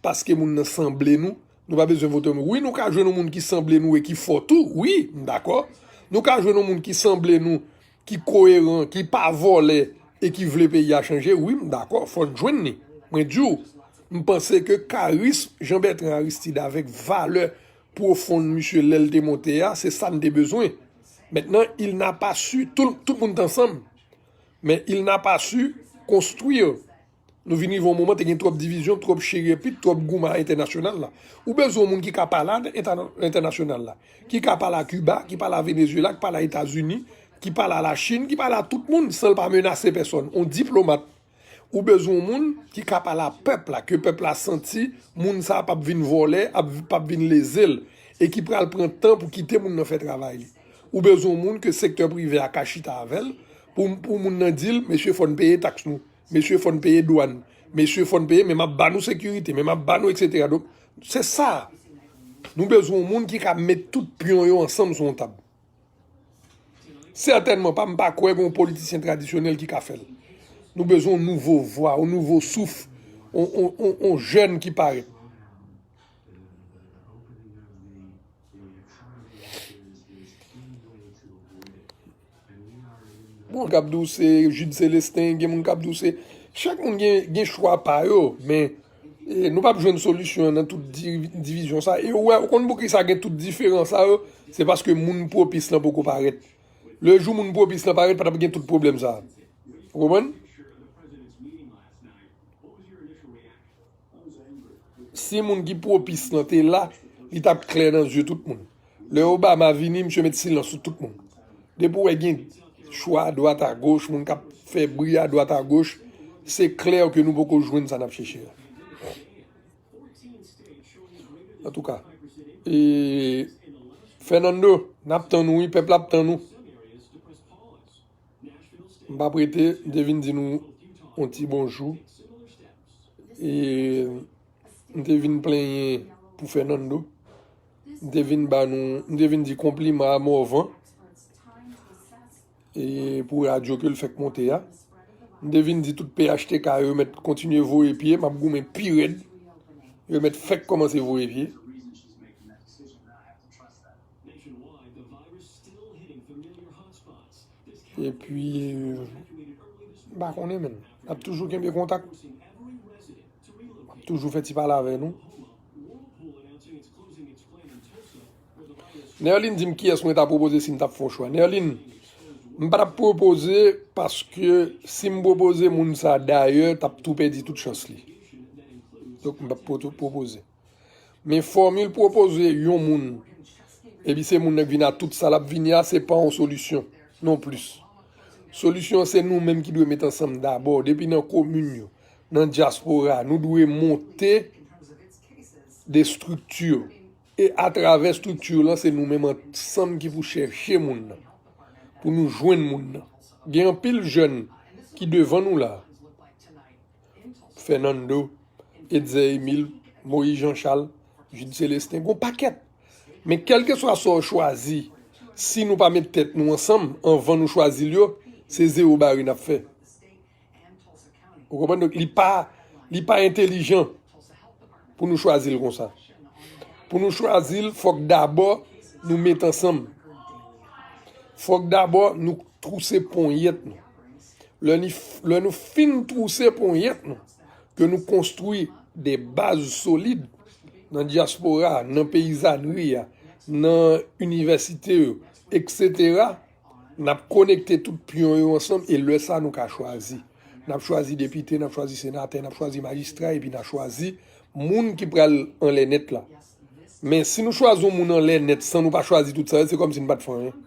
paske moun nan sanble nou. Nou pa bezwen vote yon moun. Wi, nou ka jwenn yon moun ki sanble nou e ki fò tou. Wi, m dakò. Nou ka jwenn yon moun ki sanble nou, ki koyeran, ki pa vòlè e ki vle peyi a chanje. Wi, m dakò. Fò n jwenn li. Mwen di w, m panse ke karism Jean Bertrand Aristide avèk valè pwofonn misye lè l te monte a, se sa n te bezwen. Mentnan, il n'a pas su, tout, tout moun t ansanm. Men il n'a pas su construire. Nou vin rive yon moman, te gen twòp divizyon, twòp chirepit, twòp goumen entènasyonal la. Ou bezwen yon moun ki ka pale a entèna-, entènasyonal la, ki ka pale a Kiba, ki pale a Venezuela, ki pale a Etazini, ki pale a Lachin, ki pale a tout moun, san l pa menase pèsòn. Yon diplomat. Ou bezwen yon moun ki ka pale a pèp la, ke pèp la santi moun sa a p ap vin vòlè, ap, p ap vin leze l, e ki pral pran tan pou kite moun nan fè travay li. Ou bezwen yon moun ke sektè prive a ka chita avè l, pou, pou moun nan di l, mesye, fò n peye taks nou, mesye, fò n peye dwàn, mesye, fò n peye, men m ap ba nou sekirite, men m ap ba nou, etsetera. Donk, se sa. Nou bezwen yon moun ki ka met tout pyon yo ansanm sou yon tab. Sètènman pa, m pa kwè gen yon politisyen tradisyonèl ki ka fè l. Nou bezwen yon nouvo vwa, yon nouvo souf, yon, yon, yon, yon jèn ki parèt. Bon, k ap di w se Jude Célestin, gen moun k ap di w se, chak moun gen, gen chwa pa yo, men, e, nou p ap jwenn solisyon nan tout di-, divizyon sa. E ou wè, ou konn poukisa gen tout diferan sa yo? Se paske moun pwopis lan poko parèt. Le jou moun pwopis lan parèt, pa t ap gen tout pwoblèm sa. Ou konprann? Si moun ki pwopis lan te la, li t ap klè nan zye tout moun. Lè Obama vini, misye met silans sou tout moun. Depi w wè gen chwa adwat agoch, moun k ap fè bri adwat agoch, se klè ke nou poko jwenn sa n ap chèche a. Antouka, E Fernando, n ap tann ou wi, pèp la ap tann ou. M p ap rete, m te vin di nou yon ti bonjou. E m te vin plenyen pou Fernando. M te vin ba nou, m te vin di konpliman a Morvan. E pou radyo ke l fèk monte a. M te vin di tout P H T K yo mèt kontinye voye pye, m ap goumen pi rèd. Yo mèt fèk kòmanse voye pye. Epi, m pa konnen, men. N ap toujou kenbe kontak. M ap toujou fè ti pale avè nou. Nerline di m kiyès mwen ta pwopoze si m t ap fè yon chwa. Nerline, m pa t ap pwopoze paske si m pwopoze moun sa dayè, t ap tou pèdi tout chans li. Donk, m p ap pwoto- pwopoze. Men fòmil pwopoze yon moun, epi se moun nan k vin a tout sa l ap vini a, se pa yon solisyon non plis. Solisyon an se nou menm ki dwe met ansanm dabò, depi nan komin yo, nan dyaspora, nou dwe monte de estrikti. E atravè estrikti lan, se nou menm ansanm ki pou chèche moun nan, pou nou jwenn moun nan. Gen anpil jèn ki devan nou la. Fernando, Etzer Emile, Moïse Jean Charles, Jude Célestin, gon pakèt. Men kèlkeswa sa w chwazi, si nou pa met tèt nou ansanm anvan nou chwazi l yo, se zewo bare n ap fè. Ou konprann? Donk, li pa, li pa entelijan pou nou chwazi l konsa. Pou nou chwazi l, fòk dabò nou met ansanm. Fòk dabò nou twouse ponyèt nou. Lè ni, lè nou fin twouse ponyèt nou, ke nou konstwi de baz solid nan dyaspora, nan peyizanri a, nan inivèsite yo, etsetera, n ap konekte tout pyon yo ansanm e lè sa nou ka chwazi. N ap chwazi depite, n ap chwazi senatè, n ap chwazi majistra epi n a chwazi moun ki pral anlè nèt la. Men si nou chwazi yon moun anlè nèt san nou pa chwazi tout sa yo, se kòmsi n pa t fè anyen.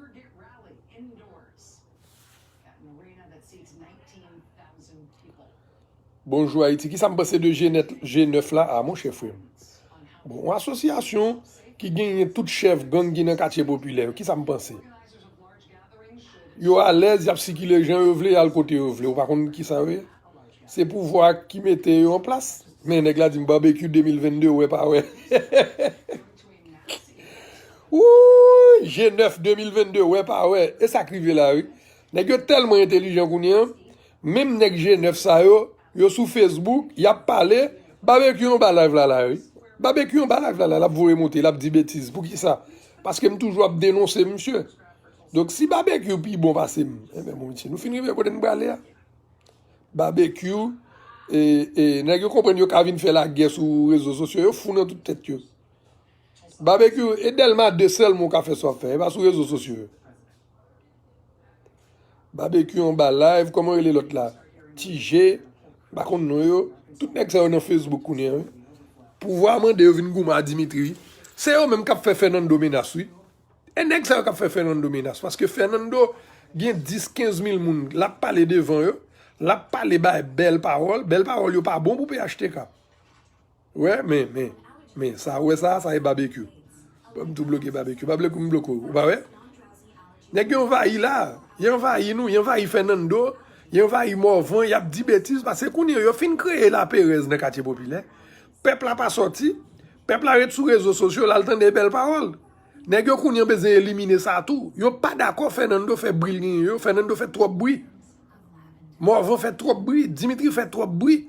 Bonjou Ayiti. Kisa m panse de G nèf, G nèf la? A, monchè, frè m. Bon, yon asosyasyon ki genyen tout chèf gang ki nan katye popilè yo. Kisa m panse? Yo alèz, y ap sikile jan yo vle, y al kote yo vle. Ou pa konn kisa yo ye? Se pouvwa ki mete yo an plas. Men nèg la di m Barbecue de mil vennde, wè pa wè. Wouy, G nèf de mil vennde, wè pa wè. E sa k rive la, wi. Nèg yo tèlman entelijan kounye a, menm nèg G nèf sa yo, yo sou Facebook, y ap pale, Barbecue anba live la, la, wi. Barbecue anba live la, la, l ap voye monte, l ap di betiz. Poukisa? Paske m toujou ap denonse misye. Donk, si Barbecue pi bon pase m, enben, bon, mesye, nou fin rive kote n prale a. Barbecue, e, e, nèg yo konprann yo ka vin fè lagè sou rezo sosyo, yo fou nan tout tèt yo. Barbecue, e Dèlma de sèlman w ka fè sa w ap fè, e pa sou rezo sosyo yo. Barbecue anba live, kòman rele lòt la? Ti G, m pa konn non yo. Tout nèg sa yo nan Facebook kounye a, wi. Pouvwa mande yo vin goumen a Dimitri, wi. Se yo menm k ap fè Fernando menas, wi. E nèg sa yo k ap fè Fernando menas, paske Fernando gen dis, kenz mil moun, l ap pale devan yo, l ap pale bay bèl pawòl, bèl pawòl yo pa bon pou P H T K. Wè, men, men, men, sa, wè sa, sa e Barbecue. Bon, m tou bloke Barbecue. Barbecue, m bloke w. Ou pa wè? Nèg yo anvayi la. Y anvayi nou, y anvayi Fernando, y anvayi Morvan, y ap di betiz, paske kounye a, yo fin kreye laperèz nan katye popilè. Pèp la pa sòti, pèp la ret sou rezo sosyo, l al tande bèl pawòl. Nèg yo kounye a bezwen elimine sa tou. Yo pa dakò Fernando fè bri l genyen yo, Fernando fè twòp bri. Morvan fè twòp bri, Dimitri fè twòp bri.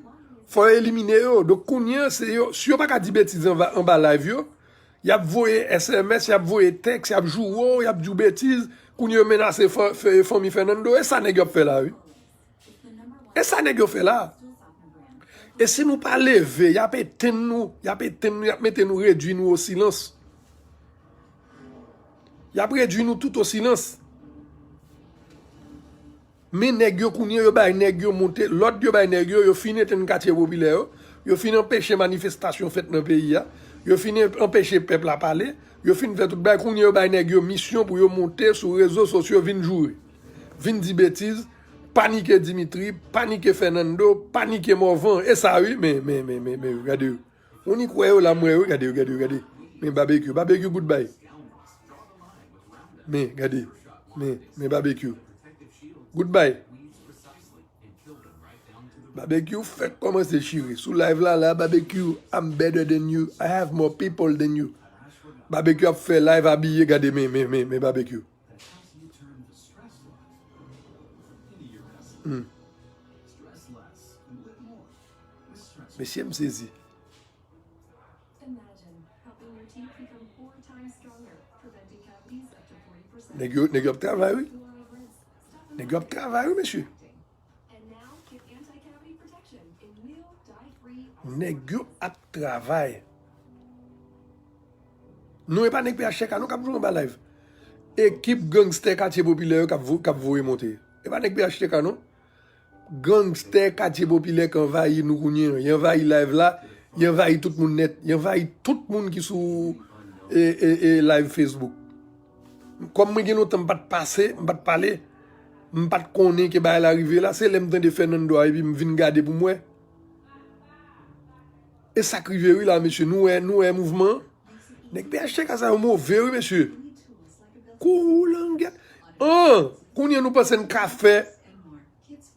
Fò yo elimine yo. Donk kounye a, se yo, si yo pa ka di betiz anba, anba live yo, y ap voye S M S, y ap voye tèks, y ap joure w, y ap di w betiz. Kounye a yo menase fan-, fè-, fanmi Fernando. E sa nèg yo ap fè la, wi. E sa nèg yo fè la. E si nou pa leve, y ap etenn nou, y ap etenn nou, y ap mete nou, redui nou o silans. Y ap redui nou tout o silans. Men nèg yo kounye a, yo bay nèg yo monte, lòd yo bay nèg yo, yo fin etenn katye popilè yo, yo fin anpeche manifestasyon fèt nan peyi a, yo fin anpeche pèp la pale, yo fin fè tout bagay, kounye a yo bay nèg yo misyon pou yo monte sou rezo sosyo vin joure, vin di betiz, panike Dimitri, panike Fernando, panike Morvan, e sa wi, men, men, men, men, men, gade yo. Ou ni kwè yo la, m wè yo, gade yo, gade yo, gade. Men Babekyou, Babekyou, goodbye. Men, gade. Men, men Babekyou. Goodbye. Babekyou fèk kòmanse chire. Sou live la, la, Babekyou, I'm better than you. I have more people than you. Babekyou ap fè live abiye, gade, men, men, men, men Babekyou. Hmm. Mesye, m sezi. Nèg yo, nèg yo ap travay, wi. Nèg yo ap travay, wi, mesye. Nèg yo ap travay. Non, e pa nèg P H T K non k ap jwe anba live. Ekip gangstè katye popilè yo k ap vo-, k ap voye monte. E pa nèg P H T K non. Gangstè katye popilè k anvayi nou kounye an. Y anvayi live la, y anvayi tout moun nèt, y anvayi tout moun ki sou e, e, e, live Facebook. Kòm mwen gen lontan m pa t pase, m pa t pale, m pa t konnen ke bagay la rive la, se lè m tande Fernando a epi m vin gade pou m wè. E sa k rive wi la, mesye, nou wè, nou wè mouvman an? Nèg P H T K sa yo move wi, mesye. Koulangèt. An, kounye a nou panse n ka fè.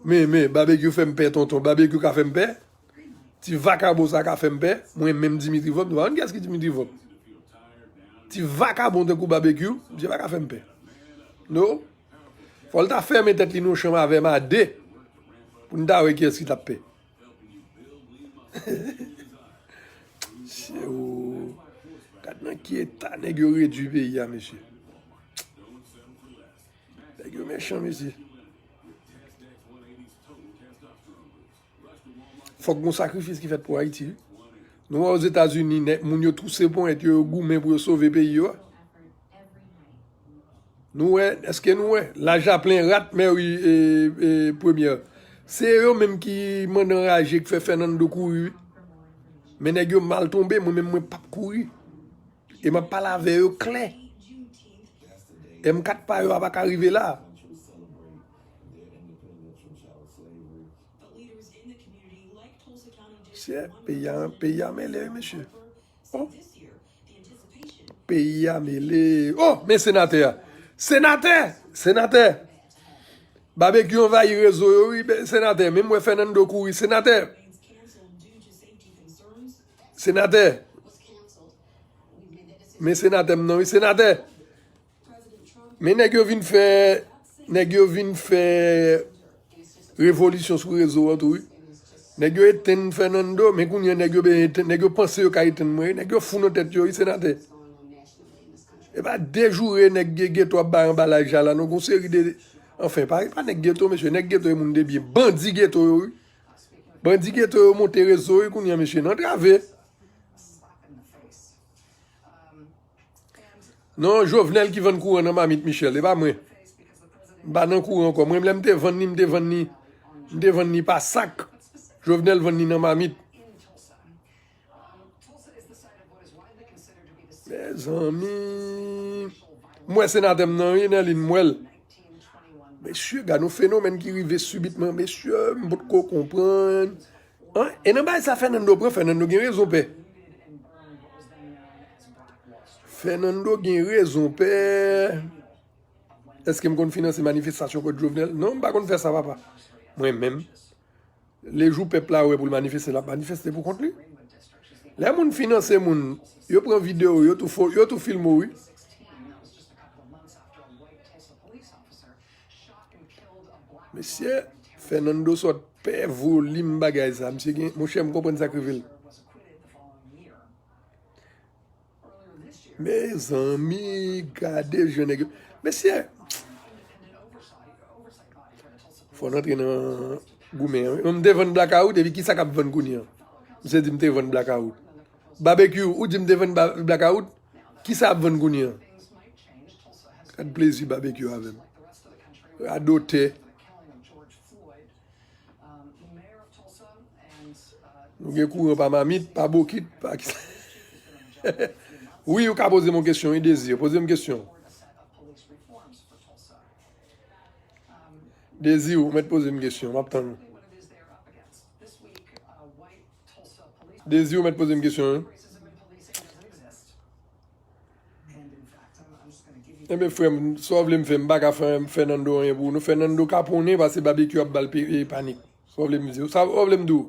Men, men, Babekyou fè m pè, tonton. Babekyou ka fè m pè. Ti vakabon sa ka fè m pè. Mwen menm Dimitri Vorbe, nou pa konn kiyès ki Dimitri Vorbe. Ti vakabon tankou Babekyou, misye pa ka fè m pè. No. Fò l ta fèmen tèt li nan yon chanm avè m a de. Pou n ta wè kiyès ki t ap pè. Mesye, o. Gad nan ki eta nèg yo redui peyi a, mesye. Nèg yo mechan, mesye. Fòk gon sakrifis ki fèt pou Ayiti, wi. Nou wè Ozetazini, nèg, moun yo touse ponyèt yo, yo goumen pou yo sove peyi yo a. Nou wè, èske nou wè? Laj la plen rat, mèri, e, e, premyè. Se yo menm ki mande anraje, ki fè Fernando kouri, wi. Men nèg yo mal tonbe, mwen menm mwen p ap kouri. E m ap pale avè yo klè. M kat pa yo a pa ka rive la. Mesye, peyi a, peyi a mele, wi, mesye. Oh. Peyi a mele. Oh, men senatè a. Senatè! Senatè! Babekyou anvayi rezo yo, wi, be-, senatè. Menm wè Fernando kouri, senatè. Senatè. Men senatè m nan, wi, senatè. Men nèg yo vin fè, nèg yo vin fè revolisyon sou rezo an tou, wi. Nèg yo etenn Fernando, men kounye a nèg yo ben etenn, nèg yo panse yo ka etenn mwen, wi. Nèg yo fou nan tèt yo, wi, senatè. E pa de joure nèg ge-, geto ap bay anba laj la, la, non, gon seri de, anfen, pa, pa nèg geto, mesye, nèg geto e moun de byen. Bandi geto yo, wi. Bandi geto yo monte rezo, wi, kounye a, mesye, n antrave. Non, Jovenel ki vann kouran nan mamit Michel, e pa mwen. M pa nan kouran ankò. Mwen, lè m te vann li, m te vann li, m te vann li pa sak. Jovenel vann li nan mamit. Mezanmi. M wè senatè m nan, wi, nan li, m wè l. Mesye, gad yon fenomèn ki rive sibitman. Mesye, m potko konprann. An? E nan bagay sa Fernando pran, Fernando gen rezon, pè. Fernando gen rezon, pè. Èske m konn finanse manifestasyon kont Jovenel? Non, m pa konn fè sa, papa. Mwen menm. Lejou pèp la wè pou l manifeste, l ap manifeste pou kont li. Lè moun finanse moun, yo pran videyo, yo tou fo-, yo tou filme w, wi. Mesye, Fernando sot pè volim bagay sa. Misye gen, monchè, m konprann sa k rive l. Mezanmi, gade jan nèg yo. Mesye, fò n antre nan goumen an, wi. M te vann blakawout, epi kisa k ap vann kounye a? Misye di m te vann blakawout. Babekyou, ou di m te vann ba-, blakawout? Kisa ap vann kounye a? Gad plezi Babekyou avè m. Radotè. Nou gen kouran pa mamit, pa bokit, pa kisa. Wi, ou ka poze m yon kesyon, wi, Dezi. Poze m kesyon. Dezi, ou mèt poze m kesyon. M ap tann ou. Dezi, ou mèt poze m kesyon, wi. Enben, frè m, sa w vle m fè? M pa ka fè Fernando anyen pou nou. Fernando kaponnen paske Babekyou ap ba l pe- e, panik. Sa w vle m di w? Sa w vle m di w?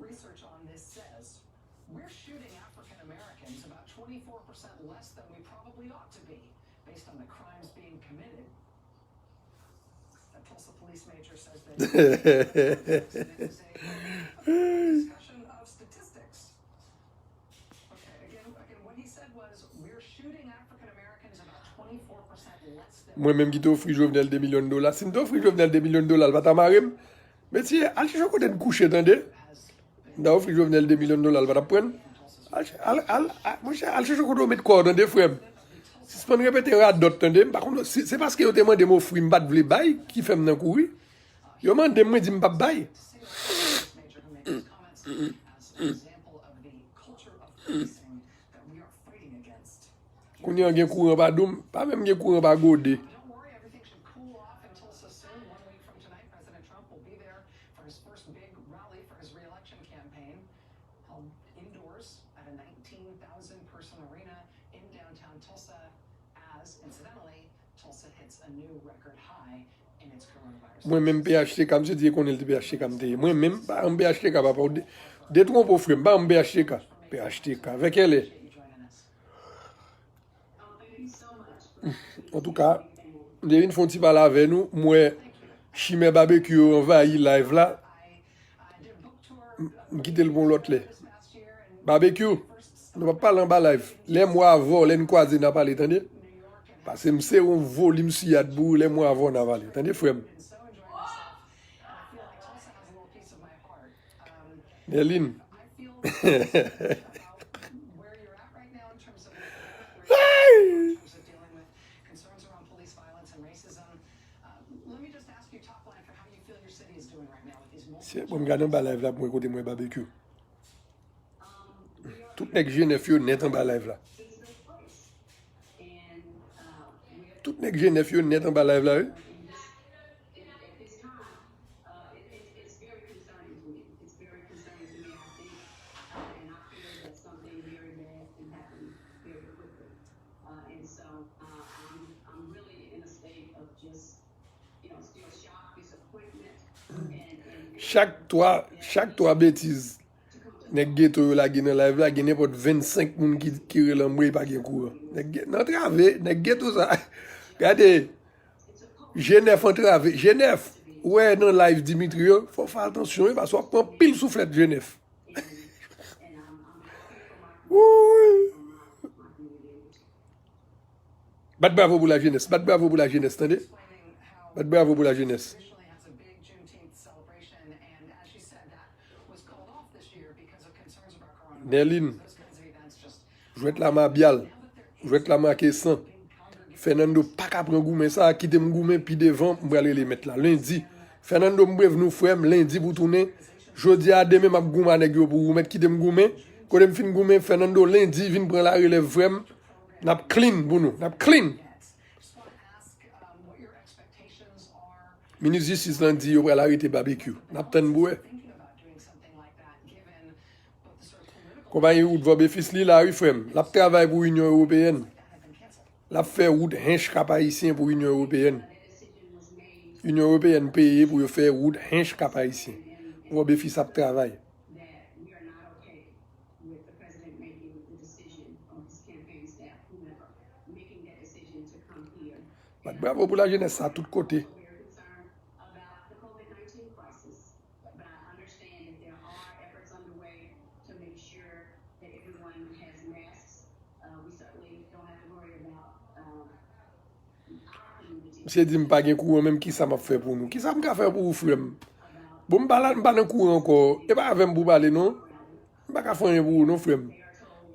Mwen menm ki te ofri Jovenel de milyon dola. Si m te ofri Jovenel de milyon dola, l pa ta mare m. Mesye, al chèche yon kote n kouche, tande. M ta ofri Jovenel de milyon dola, l pa t ap pran l. Al, al, al, al, monchè, al chèche kote w met kò w, tande, frè m. Sispann repete radòt, tande. M pa konn, se, se paske yo te mande m ofri, m pa t vle bay, ki fè m nan kouri. Yo mande m, mwen di m p ap bay. Kounye a gen kouran pa dou m, pa menm gen kouran pa gode. Mwen menm P H T K, misye di konnen l te P H T K m te ye. Mwen menm, pa yon P H T K, papa, ou de- detwonpe w, frè m, pa yon P H T K. P H T K, vè kèlè? Antouka, m te vin fè yon ti pale avè nou. M wè chimè Babekyou yo anvayi live la. M, m kite l pou yon lòt lè. Babekyou, nou p ap pale anba live. Lè m wè avè w, lè n kwaze, n a pale, tande? Pase m sere yon volim siyad pou ou, lè m wè avè w, n a pale. Tande, frè m? Nerline. Ay! Se, bon, m gade anba live la pou mwen kote mwen Babekyou. Tout nèg G nèf yo nèt anba live la. Tout nèg G nèf yo nèt anba live la, wi. Chak twa, chak twa betiz nèg geto yo lage nan live la, gen nenpòt vennsenk moun ki, ki rele anmwey pa gen kouran. Nèg ge- nan trave, nèg geto sa. Gade, G nèf antrave. G nèf, ou wè nan live Dimitri yo, fò w fè atansyon, wi, paske w ap pran pil souflèt G nèf. Wouy. Bat bravo pou lajenès. Bat bravo pou lajenès, tande? Bat bravo pou lajenès. Nerline, jwèt la mabyal. Jwèt la make san. Fernando pa ka pran goumen sa. Kite m goumen pi devan. M pral rele mèt la. Lendi. Fernando, m prevni w, frè m. Lendi pou tounen. Jodi a, demen, m ap goumen a nèg yo pou ou. Mèt kite m goumen. Kote m fin goumen, Fernando, lendi, vin pran larelèv, frè m. N ap clean pou nou. N ap clean. Minis jistis lan di yo pral arete Babekyou. N ap tann pou wè. Konpayi wout Vòbefis li la, wi, frè m. L ap travay pou Inyon Ewopeyèn. L ap fè wout hench Kap Ayisyen pou Inyon Ewopeyèn. Inyon Ewopeyèn peye pou yo fè wout hench Kap Ayisyen. Vòbefis ap travay. Bat bravo pou lajenès sa tout kote. Misye di m pa gen kouran, menm kisa m ap fè pou nou? Kisa m ka fè pou ou, frè m? Bon, m pa la, m pa nan kouran ankò. E pa avè m pou w pale, non. M pa ka fè anyen pou ou, non, frè m.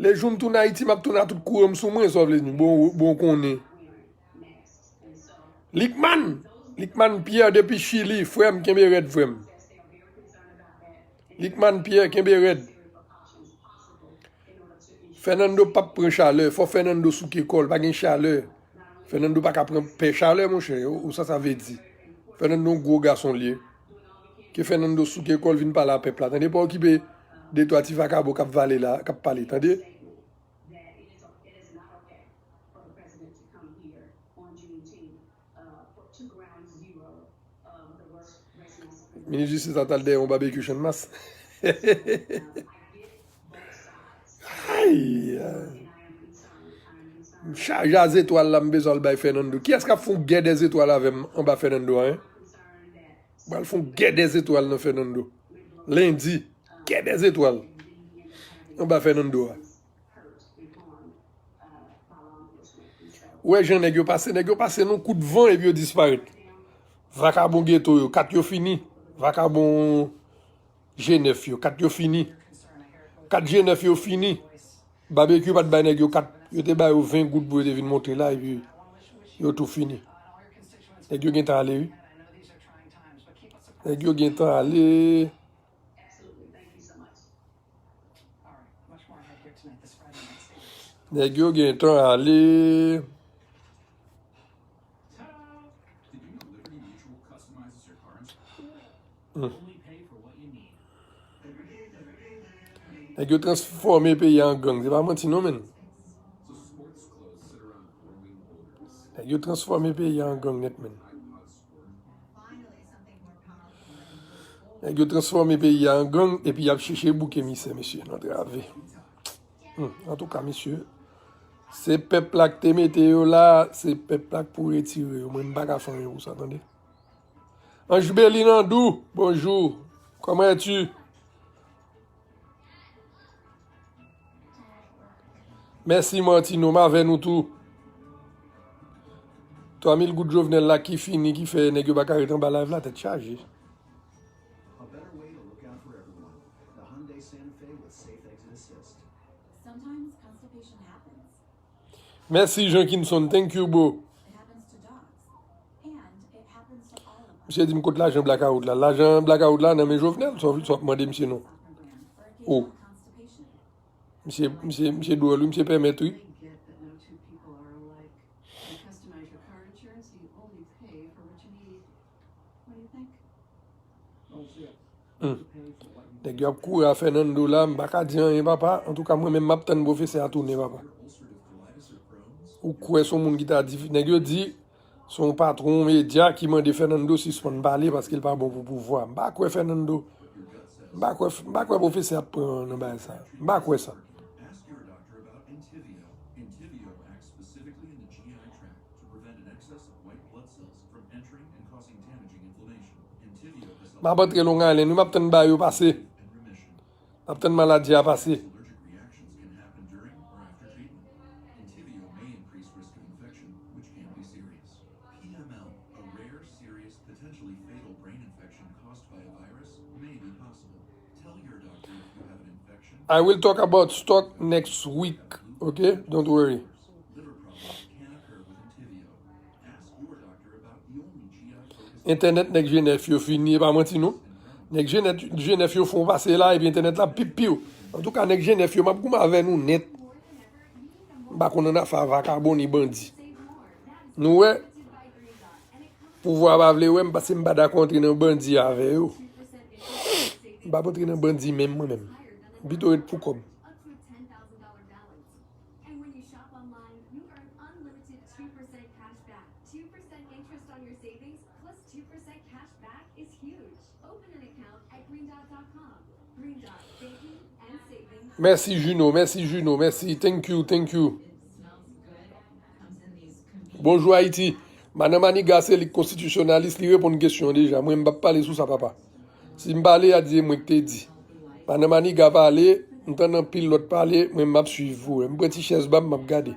Lejou m tounen Ayiti, m ap tounen a tout kouran m sou mwen, sa w vle di. Bon, bon, konnen. Likman! Likman Pierre depi Chili, frè m, kenbe rèd, frè m. Likman Pierre, kenbe rèd. Fernando p ap pran chalè, fò Fernando souke kò l, pa gen chalè. Fernando pa ka pran pè chalè, monchè, ou, ou sa sa vle di. Fernando yon gwo gason l ye. Ke Fernando souke kò l vin pale a pèp la, tande, pa okipe de twa ti vakabon k ap vale la, k ap pale, tande. Minis jistis la t al dèyè yon babekyou Channmas. Ay, ay. M chaje a zetwal la, m bezwen al bay Fernando. Kiyès k ap fè yon gè dè zetwal avè m anba Fernando a, en? M pral fè yon gè dè zetwal nan Fernando. Lendi, gè dè zetwal anba Fernando a. Ou wè jan nèg yo pase, nèg yo pase nan kout van epi yo disparèt. Vakabon geto yo, kat yo fini. Vakabon G nèf yo, kat yo fini. Kat G nèf yo fini. Babekyou pa t bay nèg yo kat, yo te ba yo ven goud pou yo te vin monte la, epi yo tou fini. Nèg yo gentan ale, wi. Nèg yo gentan ale. Nèg yo gentan ale. Hmm. Nèg yo transfòme peyi a an gang. Se pa manti non, menn. Nèg yo transfòme peyi a an gang nèt, menn. Nèg yo transfòme peyi a an gang epi y ap chèche bouk emisè, mesye, n antrave. Hmm, antouka, mesye, se pèp la k te mete yo la, se pèp la k pou retire yo. Mwen, m pa ka fè anyen pou sa, tande. Ange Berlinandou, bonjour. Comment es-tu? Mèsi, Martino, m avè nou tou. Twa mil goud Jovenel la ki fini, ki fè nèg yo pa ka ret anba live la, tèt chaje. Mèsi, Jean Kinson. Thank you, bro. Misye di m kot lajan blakawout la. Lajan blakawout la nan men Jovenel, sa w, sa w ap mande misye non. O. Misye, misye, misye dwòl, wi, misye pèmèt, wi. Hmm. Nèg yo ap kouri a Fernando la, m pa ka di anyen, papa. Antouka, mwen menm, m ap tann pwofesè a tounen, papa. Ou kwè se yon moun ki ta di, nèg yo di, se yon patwon medya ki mande Fernando sispann pale paske l pa bon pou pouvwa. M pa kwè Fernando, m pa kwè, m pa kwè pwofesè ap pran nan bagay sa. M pa kwè sa. M ap antre Long Island, wi, m ap tann bagay yo pase. M ap tann maladi a pase. I will talk about stock next week, ok? Don't worry. Entènèt nèg G nèf yo fini, e pa manti non. Nèg G nèf, G nèf yo fè w pase la, epi entènèt la pip piw. Antouka, nèg G nèf yo, m ap goumen avè nou nèt. M pa konn annafè a vakabon ni bandi. Nou wè, pouvwa pa vle wè m, paske m pa dakò antre nan bandi avè yo. M p ap antre nan bandi menm, mwen menm. M pito ret pou kòb. And when you shop online, you earn unlimited two percent cash back. Two percent interest on your savings plus two percent cash back is huge. Open an account at Green Dot dot com. Green Dot, banking and saving. Mèsi, Juno. Mèsi, Juno. Mèsi. Thank you. Thank you. Bonjou, Ayiti. Madan Maniga, se li k konstitisyonalis, li reponn kesyon an deja. Mwen, m p ap pale sou sa, papa. Si m pale, a di e mwen k te di. Madan Maniga pale, m tann anpil lòt pale, mwen m ap swiv vre. M pran ti chèz ba m, m ap gade.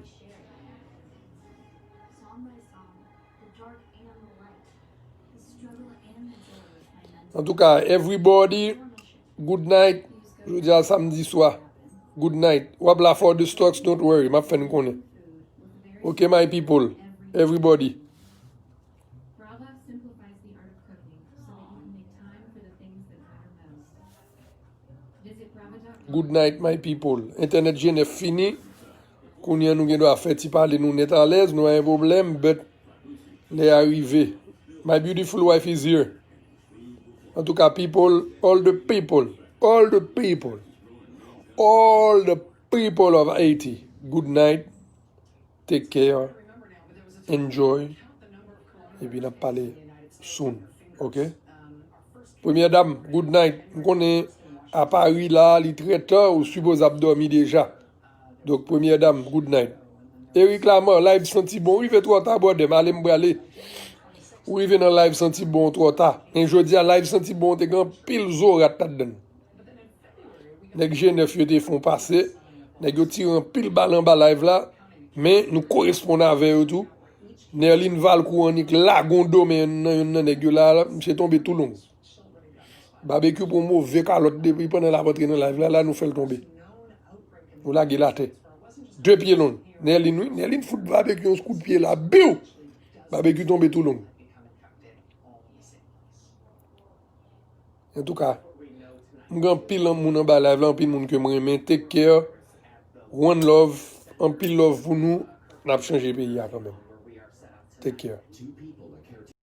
Antouka, everybody, good night. Jodi a samdi swa. Good night. W ap la for the stocks, don't worry, m ap fè n konnen. Ok, my people, everybody. Brava simplifies the art of cooking so that you can make time for the things that matter most. Visit brava dot com. Good night, my people. Entènèt G nèf fini. Kounye a nou gen dwa fè ti pale nou nèt alèz, nou pa gen pwoblèm, but lè a rive. My beautiful wife is here. Antouka, people, all the people, all the people, all the people of Haiti, good night. Take care. enjoy. Epi n ap pale soon. Ok? Premyè dam, good night. M konnen a Paris la, li trè tan, ou sipoze ap dòmi deja. Donk, premyè dam, good night. Eric Lamar, live santi bon, ou rive twò ta, brother m, ale m prale. Ou rive nan live santi bon twò ta. Men jodi a, live santi bon, te gen anpil zo rat ladan l. Nèg G nèf yo te fè yon pase. Nèg yo tire anpil bal anba live la. Men nou koresponn avè yo tou. Nerline Valcourt annik lage yon do men nan youn nan nèg yo la, la, misye tonbe tou long. Babekyou pran move kalòt depi pandan l ap antre nan live la, la nou fè l tonbe. Nou lage l atè. De pye long. Nerline, wi. Nerline fout Babekyou yon kout pye la. Biw! Babekyou tonbe tou long. Antouka, m gen anpil moun anba live la, anpil moun ke m renmen. Take care. One love. Anpil love pou nou. N ap chanje peyi a kanmenm. Take care.